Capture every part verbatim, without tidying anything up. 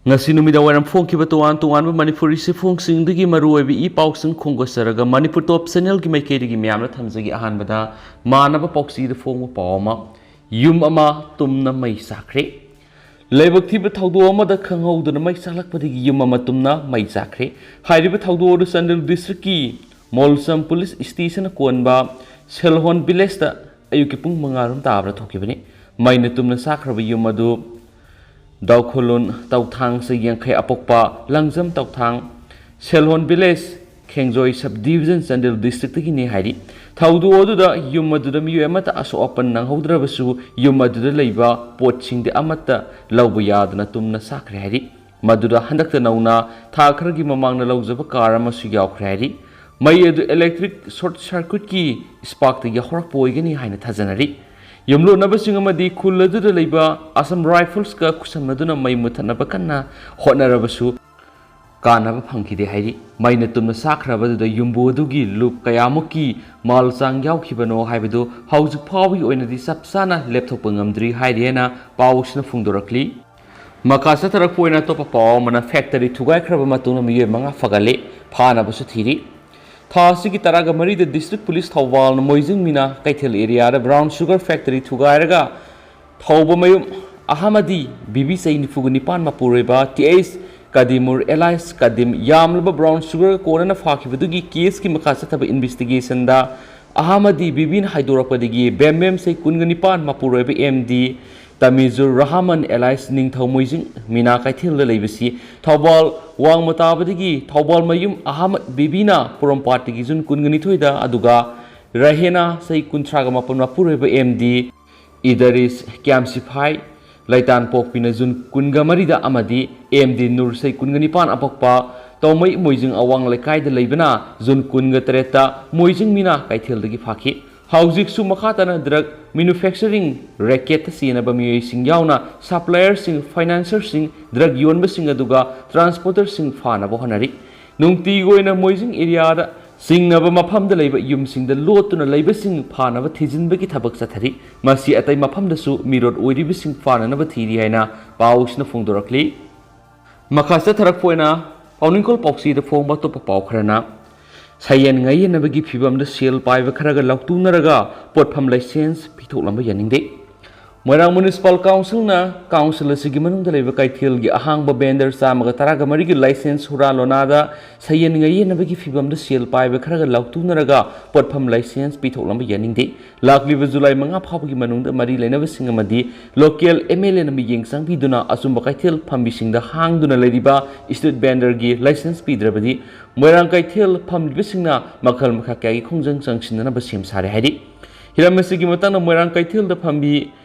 ꯉꯁꯤ ꯅꯨꯃꯤꯗꯥꯡ ꯋꯥꯏꯔꯝ ꯐꯣꯡꯈꯤꯕ ꯇꯣꯉꯥꯟ ꯇꯣꯉꯥꯟꯕ ꯃꯅꯤꯄꯨꯔꯤ ꯆꯦꯐꯣꯡꯁꯤꯡꯗꯒꯤ ꯃꯔꯨꯑꯣꯏꯕ ꯏ ꯄꯥꯎꯁꯤꯡ ꯈꯣꯝꯒꯠꯆꯔꯒ ꯃꯅꯤꯄꯨꯔ ꯇꯣꯞ ꯆꯦꯅꯦꯜꯒꯤ ꯃꯥꯏꯀꯩꯗꯒꯤ ꯃꯌꯥꯝꯅ ꯊꯝꯖꯒꯦ꯫ ꯑꯍꯥꯟꯕꯗ ꯃꯥꯟꯅꯕ ꯄꯥꯎꯆꯦꯗ ꯐꯣꯡꯕ ꯄꯥꯎ ꯑꯃ, ꯌꯨꯝ ꯑꯃ ꯇꯨꯝꯅ ꯃꯩ ꯆꯥꯛꯈ꯭ꯔꯦ꯫ ꯂꯥꯏꯕꯛ ꯊꯤꯕ ꯊꯧꯗꯣꯛ ꯑꯃꯗ ꯈꯪꯍꯧꯗꯅ ꯃꯩ ꯆꯥꯛꯂꯛꯄꯗꯒꯤ ꯌꯨꯝ ꯑꯃ ꯇꯨꯝꯅ ꯃꯩ ꯆꯥꯛꯈ꯭ꯔꯦ꯫ ꯍꯥꯏꯔꯤꯕ ꯊꯧꯗꯣꯛ ꯑꯗꯨ ꯆꯥꯟꯗꯦꯜ ꯗꯤꯁꯇ꯭ꯔꯤꯛꯀꯤ ꯃꯣꯜꯁꯝ ꯄꯨꯂꯤꯁ ꯏꯁꯇꯦꯁꯟꯅ ꯀꯣꯟꯕ ꯁꯦꯜꯍꯣꯟ ꯚꯤꯂꯦꯖꯇ ꯑꯌꯨꯛꯀꯤ ꯄꯨꯡ ꯃꯉꯥ ꯔꯣꯝ ꯇꯥꯕꯗ ꯊꯣꯛꯈꯤꯕꯅꯤ꯫ ꯃꯩꯅ ꯇꯨꯝꯅ ꯆꯥꯛꯈ꯭ꯔꯕ ꯌꯨꯝ ꯑꯗꯨ ꯗꯥꯎꯈꯣꯂꯨꯟ ꯇꯧꯊꯥꯡ ꯆꯍꯤ ꯌꯥꯡꯈꯩ ꯑꯄꯣꯛꯄ ꯂꯪꯖꯝ ꯇꯧꯊꯥꯡ, ꯁꯦꯜꯍꯣꯟ ꯚꯤꯂꯦꯖ, ꯈꯦꯡꯖꯣꯏ ꯁꯕ ꯗꯤꯕꯤꯖꯟ, ꯆꯥꯟꯗꯦꯜ ꯗꯤꯁꯇ꯭ꯔꯤꯛꯇꯒꯤꯅꯤ ꯍꯥꯏꯔꯤ꯫ ꯊꯧꯗꯣꯛ ꯑꯗꯨꯗ ꯌꯨꯝ ꯑꯗꯨꯗ ꯃꯤꯑꯣꯏ ꯑꯃꯠꯇ ꯑꯁꯣꯛ ꯑꯄꯟ ꯅꯪꯍꯧꯗ꯭ꯔꯕꯁꯨ, ꯌꯨꯝ ꯑꯗꯨꯗ ꯂꯩꯕ ꯄꯣꯠꯁꯤꯡꯗꯤ ꯑꯃꯠꯇ ꯂꯧꯕ ꯌꯥꯗꯅ ꯇꯨꯝꯅ ꯆꯥꯛꯈ꯭ꯔꯦ ꯍꯥꯏꯔꯤ꯫ ꯃꯗꯨꯗ ꯍꯟꯗꯛꯇ ꯅꯧꯅ ꯊꯥ ꯈꯔꯒꯤ ꯃꯃꯥꯡꯗ ꯂꯧꯖꯕ ꯀꯥꯔ ꯑꯃꯁꯨ ꯌꯥꯎꯈ꯭ꯔꯦ ꯍꯥꯏꯔꯤ꯫ ꯃꯩ ꯑꯗꯨ ꯏꯂꯦꯛꯇ꯭ꯔꯤꯛ ꯁꯣꯔꯠ ꯁꯔꯀ꯭ꯌꯨꯠꯀꯤ ꯁ꯭ꯄꯥꯔꯛꯇꯒꯤ ꯍꯧꯔꯛꯄ ꯑꯣꯏꯒꯅꯤ ꯍꯥꯏꯅ ꯊꯥꯖꯅꯔꯤ꯫ ꯌꯨꯝꯂꯣꯟꯅꯕꯁꯤꯡ ꯑꯃꯗꯤ ꯈꯨꯜ ꯑꯗꯨꯗ ꯂꯩꯕ ꯑꯁꯝ ꯔꯥꯏꯐꯜꯁꯀ ꯈꯨꯠꯁꯝꯅꯗꯨꯅ ꯃꯩ ꯃꯨꯊꯠꯅꯕ ꯀꯟꯅ ꯍꯣꯠꯅꯔꯕꯁꯨ ꯀꯥꯟꯅꯕ ꯐꯪꯈꯤꯗꯦ ꯍꯥꯏꯔꯤ꯫ ꯃꯩꯅ ꯇꯨꯝꯅ ꯆꯥꯛꯈ꯭ꯔꯕꯗꯨꯗ ꯌꯨꯝꯕꯨ ꯑꯗꯨꯒꯤ ꯂꯨꯞ ꯀꯌꯥꯃꯨꯛꯀꯤ ꯃꯥꯜ ꯆꯥꯡ ꯌꯥꯎꯈꯤꯕꯅꯣ ꯍꯥꯏꯕꯗꯨ ꯍꯧꯖꯤꯛ ꯐꯥꯎꯕꯒꯤ ꯑꯣꯏꯅꯗꯤ ꯆꯞ ꯆꯥꯅ ꯂꯦꯞꯊꯣꯛꯄ ꯉꯝꯗ꯭ꯔꯤ ꯍꯥꯏꯔꯤ ꯍꯥꯏꯅ ꯄꯥꯎꯁꯤꯅ ꯐꯣꯡꯗꯣꯔꯛꯂꯤ꯫ ꯃꯈꯥ ꯆꯠꯊꯔꯛꯄ ꯑꯣꯏꯅ ꯑꯇꯣꯞꯄ ꯄꯥꯎ ꯑꯃꯅ, ꯐꯦꯛꯇꯔꯤ ꯊꯨꯒꯥꯏꯈ꯭ꯔꯕ ꯃꯇꯨꯡꯗ ꯃꯤꯑꯣꯏ ꯃꯉꯥ ꯐꯒꯠꯂꯦ, ꯐꯥꯅꯕꯁꯨ ꯊꯤꯔꯤ꯫ ꯊꯥ ꯑꯁꯤꯒꯤ ꯇꯔꯥꯒ ꯃꯔꯤꯗ ꯗꯤꯁꯇ꯭ꯔꯤꯛ ꯄꯨꯂꯤꯁ ꯊꯧꯕꯥꯜꯅ ꯃꯣꯏꯖꯤꯡ ꯃꯤꯅꯥ ꯀꯩꯊꯦꯜ ꯑꯦꯔꯤꯌꯥꯗ ꯕ꯭ꯔꯥꯎꯟ ꯁꯨꯒꯔ ꯐꯦꯛꯇꯔꯤ ꯊꯨꯒꯥꯏꯔꯒ ꯊꯧꯕ ꯃꯌꯨꯝ ꯑꯍꯃꯗꯤ ꯕꯤꯕꯤ, ꯆꯍꯤ ꯅꯤꯐꯨꯒ ꯅꯤꯄꯥꯟ, ꯃꯄꯨꯔꯣꯏꯕ ꯇꯤ ꯑꯩꯆ ꯀꯗꯤꯃꯨꯔ ꯑꯦꯂꯥꯏꯁ ꯀꯗꯤꯝ ꯌꯥꯝꯂꯕ ꯕ꯭ꯔꯥꯎꯟ ꯁꯨꯒꯔ ꯀꯣꯟꯅꯅ ꯐꯥꯈꯤꯕꯗꯨꯒꯤ ꯀꯦꯁꯀꯤ ꯃꯈꯥ ꯆꯠꯊꯕ ꯏꯟꯚꯦꯁꯇꯤꯒꯦꯁꯟꯗ ꯑꯍꯃꯗꯤ ꯕꯤꯕꯤꯅ ꯍꯥꯏꯗꯣꯔꯛꯄꯗꯒꯤ ꯕꯦꯝꯕꯦꯝ, ꯆꯍꯤ ꯀꯨꯟꯒ ꯅꯤꯄꯥꯟ, ꯃꯄꯨꯔꯣꯏꯕ ꯑꯦꯝ ꯗꯤ ꯇꯃꯤꯖꯨꯔ ꯔꯍꯃꯟ ꯑꯦꯂꯥꯏꯁ ꯅꯤꯡꯊꯧ ꯃꯣꯏꯖꯤꯡ ꯃꯤꯅꯥ ꯀꯩꯊꯦꯜꯗ ꯂꯩꯕꯁꯤ ꯊꯧꯕꯥꯜ ꯋꯥꯡꯃ ꯇꯥꯕꯗꯒꯤ ꯊꯧꯕꯥꯜ ꯃꯌꯨꯝ ꯑꯍꯃꯗ ꯕꯤꯕꯤꯅ ꯄꯣꯔꯣꯝꯄꯥꯠꯇꯒꯤ ꯖꯨꯟ ꯀꯨꯟꯒ ꯅꯤꯊꯣꯏꯗ, ꯑꯗꯨꯒ ꯔꯍꯦꯅꯥ, ꯆꯍꯤ ꯀꯨꯟꯊ꯭ꯔꯥꯒ ꯃꯥꯄꯟ, ꯃꯄꯨꯔꯣꯏꯕ ꯑꯦꯝ ꯗꯤ ꯏꯗꯔꯤꯁ ꯀ꯭ꯌꯥꯝꯁꯤꯐꯥꯏ, ꯂꯩꯇꯥꯟꯄꯣꯛꯄꯤꯅ ꯖꯨꯟ ꯀꯨꯟꯒ ꯃꯔꯤꯗ ꯑꯃꯗꯤ ꯑꯦꯝ ꯗꯤ ꯅꯨꯔ, ꯆꯍꯤ ꯀꯨꯟꯒ ꯅꯤꯄꯥꯟ, ꯑꯄꯣꯛꯄ ꯇꯧꯃꯩ ꯃꯣꯏꯖꯤꯡ ꯑꯋꯥꯡ ꯂꯩꯀꯥꯏꯗ ꯂꯩꯕꯅ ꯖꯨꯟ ꯀꯨꯟꯒ ꯇꯔꯦꯠꯇ ꯃꯣꯏꯖꯤꯡ ꯃꯤꯅꯥ ꯀꯩꯊꯦꯜꯗꯒꯤ ꯐꯥꯈꯤ꯫ ꯍꯧꯖꯤꯛꯁꯨ ꯃꯈꯥ ꯇꯥꯅ ꯗ꯭ꯔꯒ ꯃꯦꯅꯨꯐꯦꯛꯆꯔꯤꯡ ꯔꯦꯀꯦꯠꯇ ꯆꯦꯟꯅꯕ ꯃꯤꯑꯣꯏꯁꯤꯡ ꯌꯥꯎꯅ ꯁꯄ꯭ꯂꯥꯏꯌꯔꯁꯤꯡ, ꯐꯥꯏꯅꯥꯟꯁꯔꯁꯤꯡ, ꯗ꯭ꯔꯒ ꯌꯣꯟꯕꯁꯤꯡ ꯑꯗꯨꯒ ꯇ꯭ꯔꯥꯟꯁꯄꯣꯔꯇꯔꯁꯤꯡ ꯐꯥꯅꯕ ꯍꯣꯠꯅꯔꯤ꯫ ꯅꯨꯡꯇꯤꯒꯤ ꯑꯣꯏꯅ ꯃꯣꯏꯖꯤꯡ ꯑꯦꯔꯤꯌꯥꯗ ꯆꯤꯡꯅꯕ ꯃꯐꯝꯗ ꯂꯩꯕ ꯌꯨꯝꯁꯤꯡꯗ ꯂꯣꯠꯇꯨꯅ ꯂꯩꯕꯁꯤꯡ ꯐꯥꯅꯕ ꯊꯤꯖꯤꯟꯕꯒꯤ ꯊꯕꯛ ꯆꯠꯊꯔꯤ꯫ ꯃꯁꯤ ꯑꯇꯩ ꯃꯐꯝꯗꯁꯨ ꯃꯤꯔꯣꯠ ꯑꯣꯏꯔꯤꯕꯁꯤꯡ ꯐꯥꯅꯅꯕ ꯊꯤꯔꯤ ꯍꯥꯏꯅ ꯄꯥꯎꯁꯤꯅ ꯐꯣꯡꯗꯣꯔꯛꯂꯤ꯫ ꯃꯈꯥ ꯆꯠꯊꯔꯛꯄ ꯑꯣꯏꯅ ꯄꯥꯎꯅꯤꯡꯈꯣꯜ ꯄꯥꯎꯆꯦꯗ ꯐꯣꯡꯕ ꯑꯇꯣꯞꯄ ꯄꯥꯎ ꯈꯔꯅ, ꯁꯌꯦꯟ ꯉꯥꯌꯦꯟꯅꯕꯒꯤ ꯐꯤꯕꯝꯗ ꯁꯦꯜ ꯄꯥꯏꯕ ꯈꯔꯒ ꯂꯥꯎꯇꯨꯅꯔꯒ ꯄꯣꯠꯐꯝ ꯂꯥꯏꯁꯦꯟꯁ ꯄꯤꯊꯣꯛꯂꯝꯕ ꯌꯥꯅꯤꯡꯗꯦ꯫ ꯃꯣꯏꯔꯥꯡ ꯃ꯭ꯌꯨꯅꯤꯁꯤꯄꯥꯜ ꯀꯥꯎꯟꯁꯤꯜꯅ ꯀꯥꯎꯟꯁꯤꯜ ꯑꯁꯤꯒꯤ ꯃꯅꯨꯡꯗ ꯂꯩꯕ ꯀꯩꯊꯦꯜꯒꯤ ꯑꯍꯥꯡꯕ ꯕꯦꯟꯗꯔ ꯆꯥꯝꯃꯒ ꯇꯔꯥꯒ ꯃꯔꯤꯒꯤ ꯂꯥꯏꯁꯦꯟꯁ ꯍꯨꯔꯥꯟ ꯂꯣꯟꯅꯥꯗ ꯁꯌꯦꯟ ꯉꯥꯌꯦꯟꯅꯕꯒꯤ ꯐꯤꯕꯝꯗ ꯁꯦꯜ ꯄꯥꯏꯕ ꯈꯔꯒ ꯂꯥꯎꯇꯨꯅꯔꯒ ꯄꯣꯠꯐꯝ ꯂꯥꯏꯁꯦꯟꯁ ꯄꯤꯊꯣꯛꯂꯝꯕ ꯌꯥꯅꯤꯡꯗꯦ꯫ ꯂꯥꯛꯂꯤꯕ ꯖꯨꯂꯥꯏ ꯃꯉꯥ ꯐꯥꯎꯕꯒꯤ ꯃꯅꯨꯡꯗ ꯃꯔꯤ ꯂꯩꯅꯕꯁꯤꯡ ꯑꯃꯗꯤ ꯂꯣꯀꯦꯜ ꯑꯦꯝ ꯑꯦꯜ ꯑꯦꯅ ꯃꯤꯠꯌꯦꯡ ꯆꯪꯕꯤꯗꯨꯅ ꯑꯆꯨꯝꯕ ꯀꯩꯊꯦꯜ ꯐꯝꯕꯤꯁꯤꯡꯗ ꯍꯥꯡꯗꯨꯅ ꯂꯩꯔꯤꯕ ꯁ꯭ꯇ꯭ꯔꯤꯠ ꯕꯦꯟꯗꯔꯒꯤ ꯂꯥꯏꯁꯦꯟꯁ ꯄꯤꯗ꯭ꯔꯕꯗꯤ ꯃꯣꯏꯔꯥꯡ ꯀꯩꯊꯦꯜ ꯐꯝꯂꯤꯕꯁꯤꯡꯅ ꯃꯈꯜ ꯃꯈꯥ ꯀꯌꯥꯒꯤ ꯈꯣꯡꯖꯪ ꯆꯪꯁꯤꯟꯅꯅꯕ ꯁꯦꯝ ꯁꯥꯔꯦ ꯍꯥꯏꯔꯤ꯫ ꯍꯤꯔꯝ ꯑꯁꯤꯒꯤ ꯃꯇꯥꯡꯗ ꯃꯣꯏꯔꯥꯡ ꯀꯩꯊꯦꯜꯗ ꯐꯝꯕꯤ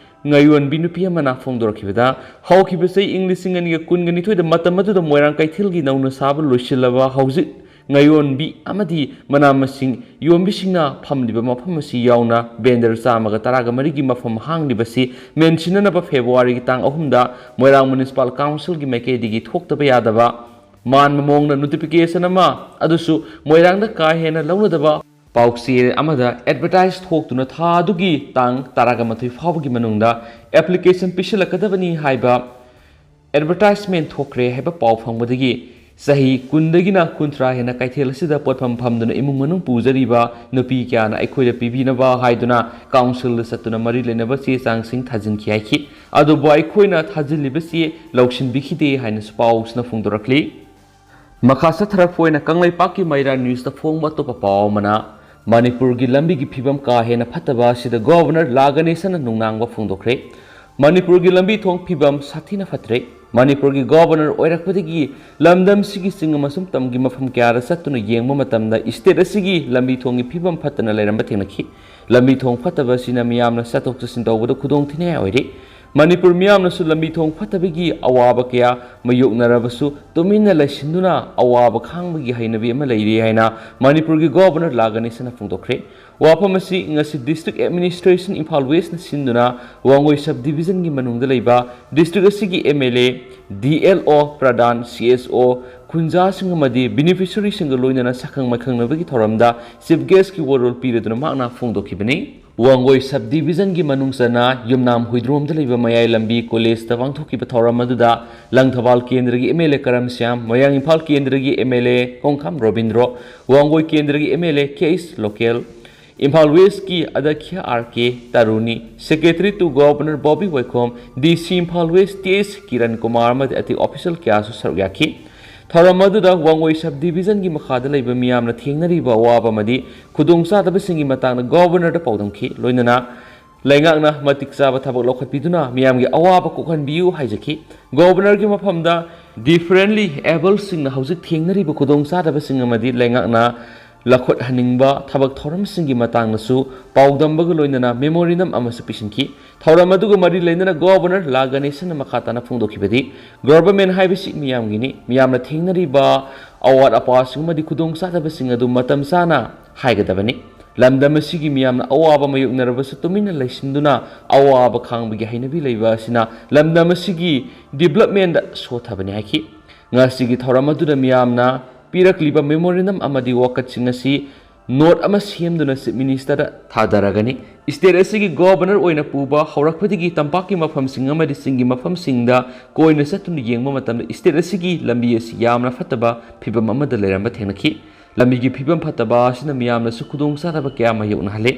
ꯉꯥꯌꯣꯟꯕꯤ ꯅꯨꯄꯤ ꯑꯃꯅ ꯐꯣꯡꯗꯣꯔꯛꯈꯤꯕꯗ, ꯍꯧꯈꯤꯕ ꯆꯍꯤ ꯏꯪ ꯂꯤꯁꯤꯡ ꯑꯅꯤꯒ ꯀꯨꯟꯒ ꯅꯤꯊꯣꯏꯗ ꯃꯇꯝ ꯑꯗꯨꯗ ꯃꯣꯏꯔꯥꯡ ꯀꯩꯊꯦꯜꯒꯤ ꯅꯧꯅ ꯁꯥꯕ ꯂꯣꯏꯁꯤꯜꯂꯕ ꯍꯧꯖꯤꯛ ꯉꯥꯌꯣꯟꯕꯤ ꯑꯃꯗꯤ ꯃꯅꯥ ꯃꯁꯤꯡ ꯌꯣꯟꯕꯤꯁꯤꯡꯅ ꯐꯝꯂꯤꯕ ꯃꯐꯝ ꯑꯁꯤ ꯌꯥꯎꯅ ꯕꯦꯟꯗꯔ ꯆꯥꯝꯃꯒ ꯇꯔꯥꯒ ꯃꯔꯤꯒꯤ ꯃꯐꯝ ꯍꯥꯡꯂꯤꯕꯁꯤ ꯃꯦꯟꯁꯤꯟꯅꯅꯕ ꯐꯦꯕ꯭ꯔꯨꯋꯥꯔꯤꯒꯤ ꯇꯥꯡ ꯑꯍꯨꯝꯗ ꯃꯣꯏꯔꯥꯡ ꯃ꯭ꯌꯨꯅꯤꯁꯤꯄꯥꯜ ꯀꯥꯎꯟꯁꯤꯜꯒꯤ ꯃꯥꯏꯀꯩꯗꯒꯤ ꯊꯣꯛꯇꯕ ꯌꯥꯗꯕ ꯃꯥꯟꯕ ꯃꯑꯣꯡꯗ ꯅꯣꯇꯤꯐꯤꯀꯦꯁꯟ ꯑꯃ, ꯑꯗꯨꯁꯨ ꯃꯣꯏꯔꯥꯡꯗ ꯀꯥ ꯍꯦꯟꯅ ꯂꯧꯅꯗꯕ ꯄꯥꯎꯆꯦ ꯑꯃꯗ ꯑꯦꯗꯚꯔꯇꯥꯏꯁ ꯊꯣꯛꯇꯨꯅ ꯊꯥ ꯑꯗꯨꯒꯤ ꯇꯥꯡ ꯇꯔꯥꯒ ꯃꯥꯊꯣꯏ ꯐꯥꯎꯕꯒꯤ ꯃꯅꯨꯡꯗ ꯑꯦꯄ꯭ꯂꯤꯀꯦꯁꯟ ꯄꯤꯁꯤꯜꯂꯛꯀꯗꯕꯅꯤ ꯍꯥꯏꯕ ꯑꯦꯗꯚꯔꯇꯥꯏꯖꯃꯦꯟ ꯊꯣꯛꯈ꯭ꯔꯦ ꯍꯥꯏꯕ ꯄꯥꯎ ꯐꯪꯕꯗꯒꯤ ꯆꯍꯤ ꯀꯨꯟꯗꯒꯤꯅ ꯀꯨꯟꯊ꯭ꯔꯥ ꯍꯦꯟꯅ ꯀꯩꯊꯦꯜ ꯑꯁꯤꯗ ꯄꯣꯠꯐꯝ ꯐꯝꯗꯨꯅ ꯏꯃꯨꯡ ꯃꯅꯨꯡ ꯄꯨꯖꯔꯤꯕ ꯅꯨꯄꯤ ꯀꯌꯥꯅ ꯑꯩꯈꯣꯏꯗ ꯄꯤꯕꯤꯅꯕ ꯍꯥꯏꯗꯨꯅ ꯀꯥꯎꯟꯁꯤꯜꯗ ꯆꯠꯇꯨꯅ ꯃꯔꯤ ꯂꯩꯅꯕ ꯆꯦ ꯆꯥꯡꯁꯤꯡ ꯊꯥꯖꯤꯟꯈꯤ ꯍꯥꯏꯈꯤ꯫ ꯑꯗꯨꯕꯨ ꯑꯩꯈꯣꯏꯅ ꯊꯥꯖꯤꯜꯂꯤꯕ ꯆꯦ ꯂꯧꯁꯤꯟꯕꯤꯈꯤꯗꯦ ꯍꯥꯏꯅꯁꯨ ꯄꯥꯎꯁꯤꯅ ꯐꯣꯡꯗꯣꯔꯛꯂꯤ꯫ ꯃꯈꯥ ꯆꯠꯊꯔꯛꯄ ꯑꯣꯏꯅ ꯀꯪꯂꯩꯄꯥꯛꯀꯤ ꯃꯩꯔꯥ ꯅ꯭ꯌꯨꯁꯇ ꯐꯣꯡꯕ ꯑꯇꯣꯞꯄ ꯄꯥꯎ ꯑꯃꯅ, ꯃꯅꯤꯄꯨꯔꯒꯤ ꯂꯝꯕꯤꯒꯤ ꯐꯤꯕꯝ ꯀꯥ ꯍꯦꯟꯅ ꯐꯠꯇꯕ ꯑꯁꯤꯗ ꯒꯣꯚꯔꯅꯔ ꯂꯥ ꯒꯅꯦꯁꯟꯅ ꯅꯨꯡꯅꯥꯡꯕ ꯐꯣꯡꯗꯣꯛꯈ꯭ꯔꯦ꯫ ꯃꯅꯤꯄꯨꯔꯒꯤ ꯂꯝꯕꯤ ꯊꯣꯡ ꯐꯤꯕꯝ ꯁꯥꯊꯤꯅ ꯐꯠꯇ꯭ꯔꯦ꯫ ꯃꯅꯤꯄꯨꯔꯒꯤ ꯒꯣꯚꯔꯅꯔ ꯑꯣꯏꯔꯛꯄꯗꯒꯤ ꯂꯝꯗꯝꯁꯤꯒꯤ ꯆꯤꯡ ꯑꯃꯁꯨꯡ ꯇꯝꯒꯤ ꯃꯐꯝ ꯀꯌꯥꯗ ꯆꯠꯇꯨꯅ ꯌꯦꯡꯕ ꯃꯇꯝꯗ ꯁ꯭ꯇꯦꯠ ꯑꯁꯤꯒꯤ ꯂꯝꯕꯤ ꯊꯣꯡꯒꯤ ꯐꯤꯕꯝ ꯐꯠꯇꯅ ꯂꯩꯔꯝꯕ ꯊꯦꯡꯅꯈꯤ꯫ ꯂꯝꯕꯤ ꯊꯣꯡ ꯐꯠꯇꯕ ꯑꯁꯤꯅ ꯃꯤꯌꯥꯝꯅ ꯆꯠꯊꯣꯛ ꯆꯠꯁꯤꯟ ꯇꯧꯕꯗ ꯈꯨꯗꯣꯡꯊꯤꯅꯤꯡꯉꯥꯏ ꯑꯣꯏꯔꯤ꯫ ꯃꯅꯤꯄꯨꯔ ꯃꯤꯌꯥꯝꯅꯁꯨ ꯂꯝꯕꯤ ꯊꯣꯡ ꯐꯠꯇꯕꯒꯤ ꯑꯋꯥꯕ ꯀꯌꯥ ꯃꯥꯌꯣꯛꯅꯔꯕꯁꯨ ꯇꯨꯃꯤꯟꯅ ꯂꯩꯁꯤꯟꯗꯨꯅ ꯑꯋꯥꯕ ꯈꯥꯡꯕꯒꯤ ꯍꯩꯅꯕꯤ ꯑꯃ ꯂꯩꯔꯤ ꯍꯥꯏꯅ ꯃꯅꯤꯄꯨꯔꯒꯤ ꯒꯣꯚꯔꯅꯔ ꯂꯥ ꯒꯅꯦꯁꯟꯅ ꯐꯣꯡꯗꯣꯛꯈ꯭ꯔꯦ꯫ ꯋꯥꯐꯝ ꯑꯁꯤ ꯉꯁꯤ ꯗꯤꯁꯇ꯭ꯔꯤꯛ ꯑꯦꯗꯃꯤꯅꯤꯁꯇ꯭ꯔꯦꯁꯟ ꯏꯝꯐꯥꯜ ꯋꯦꯁꯅ ꯁꯤꯟꯗꯨꯅ ꯋꯥꯡꯒꯣꯏ ꯁꯕ ꯗꯤꯕꯤꯖꯟꯒꯤ ꯃꯅꯨꯡꯗ ꯂꯩꯕ ꯗꯤꯁꯇ꯭ꯔꯤꯛ ꯑꯁꯤꯒꯤ ꯑꯦꯝ ꯑꯦꯜ ꯑꯦ, ꯗꯤ ꯑꯦꯜ ꯑꯣ, ꯄ꯭ꯔꯙꯥꯟ, ꯁꯤ ꯑꯦꯁ ꯑꯣ, ꯈꯨꯟꯖꯥꯁꯤꯡ ꯑꯃꯗꯤ ꯕꯦꯅꯤꯐꯤꯁꯔꯤꯁꯤꯡꯒ ꯂꯣꯏꯅꯅ ꯁꯛꯈꯪ ꯃꯥꯏꯈꯪꯅꯕꯒꯤ ꯊꯧꯔꯝꯗ ꯆꯤꯐ ꯒꯦꯁꯀꯤ ꯋꯥꯔꯣꯜ ꯄꯤꯔꯗꯨꯅ ꯃꯍꯥꯛꯅ ꯐꯣꯡꯗꯣꯛꯈꯤꯕꯅꯤ꯫ ꯋꯥꯡꯒꯣꯏ ꯁꯕ ꯗꯤꯕꯤꯖꯟꯒꯤ ꯃꯅꯨꯡ ꯆꯟꯅ ꯌꯨꯝꯅꯥꯝ ꯍꯨꯏꯗ꯭ꯔꯣꯝꯗ ꯂꯩꯕ ꯃꯌꯥꯏ ꯂꯝꯕꯤ ꯀꯣꯂꯦꯖꯇ ꯄꯥꯡꯊꯣꯛꯈꯤꯕ ꯊꯧꯔꯝ ꯑꯗꯨꯗ ꯂꯪꯊꯕꯥꯜ ꯀꯦꯟꯗ꯭ꯔꯒꯤ ꯑꯦꯝ ꯑꯦꯜ ꯑꯦ ꯀꯔꯝ ꯁ꯭ꯌꯥꯝ, ꯃꯣꯏꯔꯥꯡ ꯏꯝꯐꯥꯜ ꯀꯦꯟꯗ꯭ꯔꯒꯤ M L A Kongkham Robindro, Wangoi ꯀꯦꯟꯗ꯭ꯔꯒꯤ M L A K H Loken, Imphal ꯋꯦꯁꯀꯤ ꯑꯗ꯭ꯌꯛꯁ ꯑꯥꯔ ꯀꯦ ꯇꯔꯨꯅꯤ, secretary to governor Bobby Waikhom, D C Imphal west T H Kiran Kumar ꯑꯃꯗꯤ ꯑꯇꯩ ꯑꯣꯐꯤꯁꯤꯌꯦꯜ ꯀꯌꯥꯁꯨ ꯁꯔꯨꯛ ꯌꯥꯈꯤ꯫ ꯊꯧꯔꯝ ꯑꯗꯨꯗ ꯋꯥꯡꯒꯣꯏ ꯁꯕ ꯗꯤꯕꯤꯖꯟꯒꯤ ꯃꯈꯥꯗ ꯂꯩꯕ ꯃꯤꯌꯥꯝꯅ ꯊꯦꯡꯅꯔꯤꯕ ꯑꯋꯥꯕ ꯑꯃꯗꯤ ꯈꯨꯗꯣꯡꯆꯥꯗꯕꯁꯤꯡꯒꯤ ꯃꯇꯥꯡꯗ ꯒꯣꯚꯔꯅꯔꯗ ꯄꯥꯎꯗꯝꯈꯤ꯫ ꯂꯣꯏꯅꯅ ꯂꯩꯉꯥꯛꯅ ꯃꯇꯤꯛ ꯆꯥꯕ ꯊꯕꯛ ꯂꯧꯈꯠꯄꯤꯗꯨꯅ ꯃꯤꯌꯥꯝꯒꯤ ꯑꯋꯥꯕ ꯀꯣꯛꯍꯟꯕꯤꯌꯨ ꯍꯥꯏꯖꯈꯤ꯫ ꯒꯣꯚꯔꯅꯔꯒꯤ ꯃꯐꯝꯗ ꯗꯤꯐꯔꯦꯟꯠꯂꯤ ꯑꯦꯕꯜꯁꯤꯡꯅ ꯍꯧꯖꯤꯛ ꯊꯦꯡꯅꯔꯤꯕ ꯈꯨꯗꯣꯡꯆꯥꯗꯕꯁꯤꯡ ꯑꯃꯗꯤ ꯂꯩꯉꯥꯛꯅ ꯂꯧꯈꯠꯍꯟꯅꯤꯡꯕ ꯊꯕꯛ ꯊꯧꯔꯝꯁꯤꯡꯒꯤ ꯃꯇꯥꯡꯗꯁꯨ ꯄꯥꯎꯗꯝꯕꯒ ꯂꯣꯏꯅꯅ ꯃꯦꯃꯣꯔꯦꯟꯗꯝ ꯑꯃꯁꯨ ꯄꯤꯁꯤꯟꯈꯤ꯫ ꯊꯧꯔꯝ ꯑꯗꯨꯒ ꯃꯔꯤ ꯂꯩꯅꯅ ꯒꯣꯚꯔꯅꯔ ꯂꯥ ꯒꯅꯦꯁꯟꯅ ꯃꯈꯥ ꯇꯥꯅ ꯐꯣꯡꯗꯣꯛꯈꯤꯕꯗꯤ, ꯒꯣꯚꯔꯃꯦꯟꯠ ꯍꯥꯏꯕꯁꯤ ꯃꯤꯌꯥꯝꯒꯤꯅꯤ, ꯃꯤꯌꯥꯝꯅ ꯊꯦꯡꯅꯔꯤꯕ ꯑꯋꯥꯠ ꯑꯄꯥꯁꯤꯡ ꯑꯃꯗꯤ ꯈꯨꯗꯣꯡꯆꯥꯗꯕꯁꯤꯡ ꯑꯗꯨ ꯃꯇꯝ ꯆꯥꯅ ꯍꯥꯏꯒꯗꯕꯅꯤ꯫ ꯂꯝꯗꯝ ꯑꯁꯤꯒꯤ ꯃꯤꯌꯥꯝꯅ ꯑꯋꯥꯕ ꯃꯥꯌꯣꯛꯅꯔꯕꯁꯨ ꯇꯨꯃꯤꯟꯅ ꯂꯩꯁꯤꯟꯗꯨꯅ ꯑꯋꯥꯕ ꯈꯥꯡꯕꯒꯤ ꯍꯩꯅꯕꯤ ꯂꯩꯕ ꯑꯁꯤꯅ ꯂꯝꯗꯝ ꯑꯁꯤꯒꯤ ꯗꯤꯕ꯭ꯂꯞꯃꯦꯟꯗ ꯁꯣꯠꯊꯕꯅꯤ ꯍꯥꯏꯈꯤ꯫ ꯉꯁꯤꯒꯤ ꯊꯧꯔꯝ ꯑꯗꯨꯗ ꯃꯤꯌꯥꯝꯅ ꯄꯤꯔꯛꯂꯤꯕ ꯃꯦꯃꯣꯔꯦꯟꯗꯝ ꯑꯃꯗꯤ ꯋꯥꯀꯠꯁꯤꯡ ꯑꯁꯤ ꯅꯣꯠ ꯑꯃ ꯁꯦꯝꯗꯨꯅ ꯆꯤꯐ ꯃꯤꯅꯤꯁꯇꯔꯗ ꯊꯥꯗꯔꯒꯅꯤ꯫ ꯁ꯭ꯇꯦꯠ ꯑꯁꯤꯒꯤ ꯒꯣꯚꯔꯅꯔ ꯑꯣꯏꯅ ꯄꯨꯕ ꯍꯧꯔꯛꯄꯗꯒꯤ ꯇꯝꯄꯥꯛꯀꯤ ꯃꯐꯝꯁꯤꯡ ꯑꯃꯗꯤ ꯆꯤꯡꯒꯤ ꯃꯐꯝꯁꯤꯡꯗ ꯀꯣꯏꯅ ꯆꯠꯇꯨꯅ ꯌꯦꯡꯕ ꯃꯇꯝꯗ ꯁ꯭ꯇꯦꯠ ꯑꯁꯤꯒꯤ ꯂꯝꯕꯤ ꯑꯁꯤ ꯌꯥꯝꯅ ꯐꯠꯇꯕ ꯐꯤꯕꯝ ꯑꯃꯗ ꯂꯩꯔꯝꯕ ꯊꯦꯡꯅꯈꯤ꯫ ꯂꯝꯕꯤꯒꯤ ꯐꯤꯕꯝ ꯐꯠꯇꯕ ꯑꯁꯤꯅ ꯃꯤꯌꯥꯝꯅꯁꯨ ꯈꯨꯗꯣꯡꯆꯥꯗꯕ ꯀꯌꯥ ꯃꯥꯌꯣꯛꯅꯍꯜꯂꯤ꯫